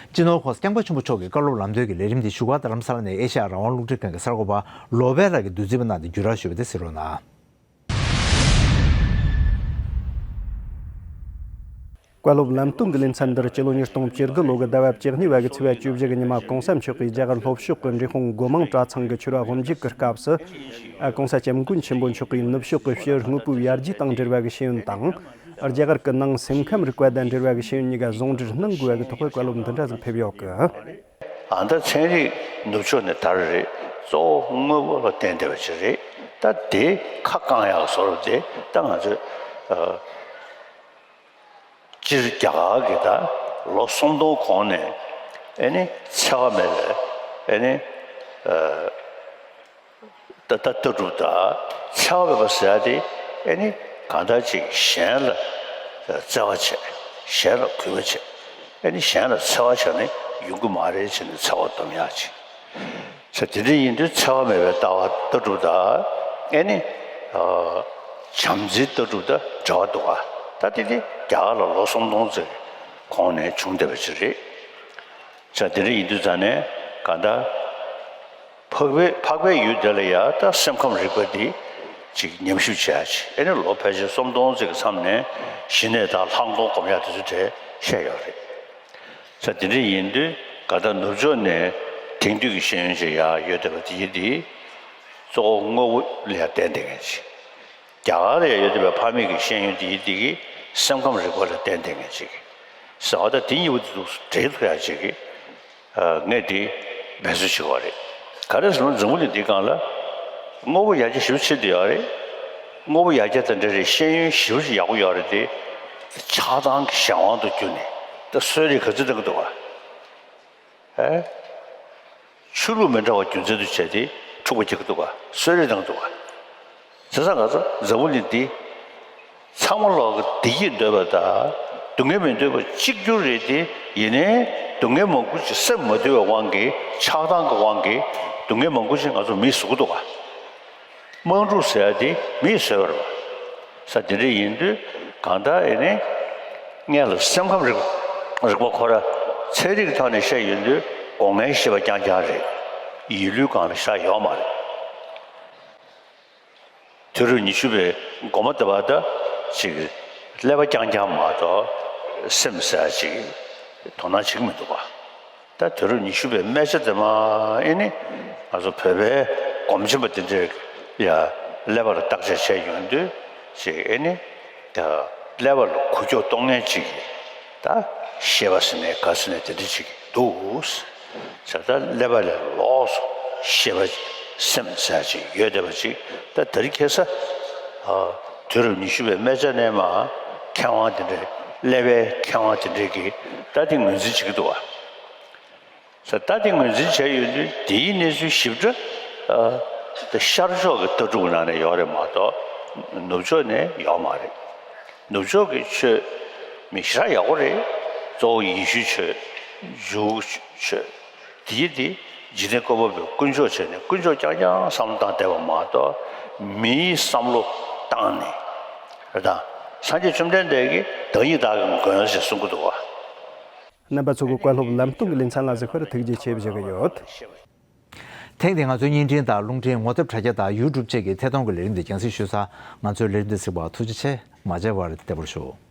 སྤྱི་ནོར་༸གོང་ས་༸སྐྱབས་མགོན་ཆེན་པོ་མཆོག་གི་བཀའ་སློབ་ལམ་སྟོན་གྱི་ལས་རིམ་འདི་བཞུགས་སྒར་རྡ་རམ་ས་ལ་ནས་ཨེ་ཤ་ཡ་རང་དབང་རླུང་འཕྲིན་ཁང་གི་གསར་འགོད་པ་བློ་བྷེ་ལགས་ཀྱིས་བསྡུ་རྩིས་པ་གནང་སྟེ་བརྒྱུད་རོགས་ཞུས་པ་དེ་གསན་རོགས་གནང་། བཀའ་སློབ་ལམ་སྟོན་གྱི་ལེ་ཚན་འདིར་སྤྱི་ལོ་ཉིས་སྟོང་བཅུ་དགུ་ལོ་གི་ཟླ་བ་བཅུ་གཉིས་པ་གི་ཚེས་པ་བཅུ་བཞི་གི་ཉི་མ་༸གོང་ས་མཆོག་གིས་རྒྱ་གར་ལྷོ་ཕྱོགས་ཀྱི་འབྲས་སྤུངས་སྒོ་མང་གྲྭ་ཚང་གི་ཆོས་ར་དབུ་འབྱེད་ཀྱི་སྐབས་སུ། ༸གོང་ས་༸སྐྱབས་མགོན་ཆེན་པོ་མཆོག་གིས་ནུབ་ཕྱོགས་ཀྱི་ཕྱི་དངོས་པོའི་ཡར་རྒྱས་དང་འབྲེལ་བ་གི་ཤེས་ཡོན་དང་། རྒྱ་གར་གྱི་ནང་སེམས་ཁམས་རིག་པ་དང་འབྲེལ་བ་གི་ཤེས་ཡོན་གཉིས་ཀ་ཟུང་འབྲེལ་གནང་དགོས་པ་གི་ཐོག་གི་བཀའ་སློབ་འདི་འདྲ་ཟིག་ཕེབས་ཡོད་གི། ཨ། ད་ཚན་རིག་ནུབ་ཕྱོགས་ནས་དར་རེད། གཙོ་བོ་དངོས་པོ་ལ་བརྟེན་བསྡད་པ་ཅིག་རེད། ད་དེ་ཁ་བསྐང་ཡག་བཟོ་འདྲ་དེ་ད་ང་ཚོས། ཨ། སྤྱིར་རྒྱ་གར་གྱི་ད་ལོ་སུམ་སྟོང་གོང་ནས་ཨེ་ནི་འཚེ་བ་མེད་པའི་ཨེ་ནི། ཨ། ད་ལྟ་ལྟ་གྲུབ་དང་འཚེ་བ་མེད་པ་ཟེར་ཡ་དེ་ཨེ་ནི་གང་ལྟར་ཅིག་གཞན་ལ་བརྩེ་བ་བྱས། གཞན་ལ་གུས་པ་བྱས། ཨེ་ནི་གཞན་ལ་འཚེ་བ་བྱས་ནས་ཡོང་གི་མ་རེད་ཟེར་ནས་འཚེ་བ་སྡོམ་ཡག་ཅིག་ཟེར། དེ་འདྲ་ཡིན་དུས་འཚེ་བ་མེད་པའི་ལྟ་བ་ལྟ་གྲུབ་དང་ཨེ་ནི། ཨ། བྱམས་བརྩེའི་ལྟ་གྲུབ་དང་འབྲེལ་བ་འདུག་ག། ད་དེ་དེ་རྒྱ་གར་ལ་ལོ་སུམ་སྟོང་ཙམ་གོང་ནས་བྱུང་བསྡད་པ་ཅིག་རེད། ཟེར། དེ་འདྲ་ཡིན་དུས་ཙང་ནས་གང་ལྟར། འཕགས་པའི་འཕགས་པའི་ཡུལ་དེ་ལ་ཡང་ད་སེམས་ཁམས་རིག་པ་འདི་ཅིག་ཉམས་ཞིབ་བྱེད་ཡ་ཅིག་ཨེ་ནི་ལོ་ཕལ་ཆེར་སུམ་སྟོང་ཙམ་གྱི་མཚམས་ནས་གཞི་ནས་ད་ལྷག་མཐོང་སྒོམ་ཡ་དེ་ཚོ་དེ་བཤད་ཡོད་རེད། ཟེར། དེ་འདྲ་ཡིན་དུས་ག་ད་ནུབ་ཕྱོགས་ནས་དེང་དུས་ཀྱི་ཤེས་ཡོན་ཅིག་ཡར་ཡོད་བསྡད་པ་དེ་ཡིན་དེ་གཙོ་བོ་དངོས་པོ་ལ་ཡང་བརྟེན་བསྡད་མཁན་ཅིག་རྒྱ་གར་ལ་ཡང་ཡོད་བསྡད་པའི་ཕ་མེས་ཀྱི་ཤེས་ཡོན་དེ་ཡིན་དེ་གི་སེམས་ཁམས་རིག་པ་ལ་བརྟེན་བསྡད་མཁན་ཅིག་ཟེར་བ་ད་དེ་གཉིས་པོ་དེ་ཚོ་འབྲེལ་ཐུབ་ཡ་ཅིག་གི། ཨ། ངས་དེ་འབད་རྩོལ་བྱེད་ཀྱི་ཡོད་རེད། ག་རེ་ཟེར་ན་འཛམ་བུ་གླིང་འདིའི་སྒང་ལ་དངོས་པོ་ཡར་རྒྱས་ཞེ་པོ་ཕྱིན་བསྡད་ཡོད་རེད། དངོས་པོ་ཡར་རྒྱས་དང་འབྲེལ་བའི་ཤེས་ཡོན་ཞེ་པོ་ཅིག་ཡག་པོ་ཡོད་རེད་དེ། ཆགས་སྡང་གི་གཞན་དབང་དུ་གྱུར་ནས་ད་གསོད་རེས་ག་ཚོད་གཏང་གི་འདུག་ག། ཨེ། ཆོས་ལུགས་མི་འདྲ་བ་རྒྱུ་མཚན་དུ་བྱས་ཏེ་འཁྲུག་པ་རྒྱག་གི་འདུག་ག། གསོད་རེས་གཏང་གི་འདུག་ག། བྱས་ཙང་ང་ཚོ་འཛམ་བུ་གླིང་འདི་ཚང་མ་ལོག་གི་བདེ་སྐྱིད་འདོད་པ་དང་སྡུག་བསྔལ་མི་འདོད་པ་གཅིག་གྱུར་རེད་དེ། ཡིན་ནའི་སྡུག་བསྔལ་མང་པོ་ཅིག་སེམས་མ་དུལ་བའི་དབང་གིས་ཆགས་སྡང་གི་དབང་གིས་སྡུག་བསྔལ་མང་པོ་ཅིག་ང་ཚོ་མིས་བཟོ་གི་འདུག་ག། དམག་འཁྲུག་ཟེར་ཡ་དེ་མིས་བཟོས་པ་རེད་པ། ས་དེ་འདྲ་ཡིན་དུས་གང་ལྟར་ཨེ་ནི་སྔོན་ལ་སེམས་ཁམས་རིག་རིག་པ་ཁོ་ར་ཚན་རིག་གི་ཐོག་ནས་བཤད་ཡོང་དུས་སྒོ་ལྔའི་ཤེས་པ་རྐྱང་རྐྱང་རེད། ཡིད་ལུས་སྒང་ལ་ཤར་ཡོད་མ་རེད། དུས་རབས་ཉི་ཤུ་པའི་འགོ་མ་དེ་བར་ད་ཅིག་ཀླད་པ་རྐྱང་རྐྱང་མ་གཏོགས་སེམས་ཟེར་ཡ་ཅིག་དོ་སྣང་བྱེད་ཀྱི་མི་འདུག་པ། ད་དུས་རབས་ཉི་ཤུ་པའི་སྨད་ཆ་དེ་མ་ཨེ་ནི་ང་ཚོ་བོད་པའི་སྒོམ་ཆེན་པ་དེ་འདྲས་ཡ་ཀླད་པ་ལ་བརྟག་དཔྱད་བྱས་ཡོང་དུས་ཅིག་ཨེ་ནི་ད་ཀླད་པ་ལ་འགུལ་སྐྱོད་གཏོང་མཁན་ཅིག་གི་ད་ཤེས་པ་ཟེར་ནའི་ག་ཟེར་ནའི་དེ་འདྲ་ཅིག་འདུག་ཟེར། ད་ཀླད་པ་ལས་ལོགས་སུ་ཤེས་པ་སེམས་ཟེར་ཅིག་ཡོད་བསྡད་པ་ཅིག་ད་དེ་རིང་ཁ་སང་དུས་རབས་ཉི་ཤུ་པའི་སྨད་ཆ་ནས་མ་མཁས་དབང་དེ་འདྲས་ཀླད་པའི་མཁས་དབང་དེ་འདྲས་ཀྱིས་ད་དེ་ངོས་འཛིན་བྱེད་ཀྱི་འདུག་པ། ས་ད་དེ་ངོས་འཛིན་བྱས་ཡོད་དུས་དེའི་གནས་ཚུལ་ཞིབ་ཕྲ་ཨ་ད་ཤར་ཕྱོགས་ཀྱི་ལྟ་གྲུབ་ནང་ནས་ཡོད་རེད་མ་གཏོགས་ནུབ་ཕྱོགས་ནས་ཡོད་མ་རེད། ནུབ་ཕྱོགས་ཀྱི་ཆོས་མི་ཞེ་དྲག་ཡག་པོ་རེད། གཙོ་བོ་ཡེ་ཤུའི་ཆོས། ཇུའུ་ཆོས། དེའི་དེ་འཇིག་རྟེན་བཀོད་པ་པོས་དཀོན་མཆོག་བྱས་ནས་དཀོན་མཆོག་རྐྱང་རྐྱང་བསམ་བློ་བཏང་བསྡད་པ་མ་གཏོགས་མིའི་བསམ་བློ་བཏང་ནས་རེད་ད། སངས་རྒྱས་བཅོམ་ལྡན་འདས་ཀྱིས་བདག་ཉིད་བདག་གི་མགོན་ཞེས་གསུང་གི་འདུག་པ། རྣམ་པ་ཚོ་གི་བཀའ་སློབ་ལམ་སྟོན་གྱི་ལེ་ཚན་ལ་གཟིགས་པར་ཐུགས་རྗེ་ཆེ་ཞུ་གི་ཡོད། ཐེངས་འདིའི་ང་ཚོའི་བརྙན་འཕྲིན་དང་རླུང་འཕྲིན་ངོ་དེབ་དྲ་རྒྱ་དང་ཡུ་ཊུབ་བཅས་ཀྱི་ཐད་གཏོང་གི་ལས་རིམ་འདི་རྒྱང་སྲིང་ཞུས་ཚར། ང་ཚོའི་ལས་རིམ་འདི་གཟིགས་པར་ཐུགས་རྗེ་ཆེ། མ་མཇལ་བར་བདེ་པོར་བཞུགས།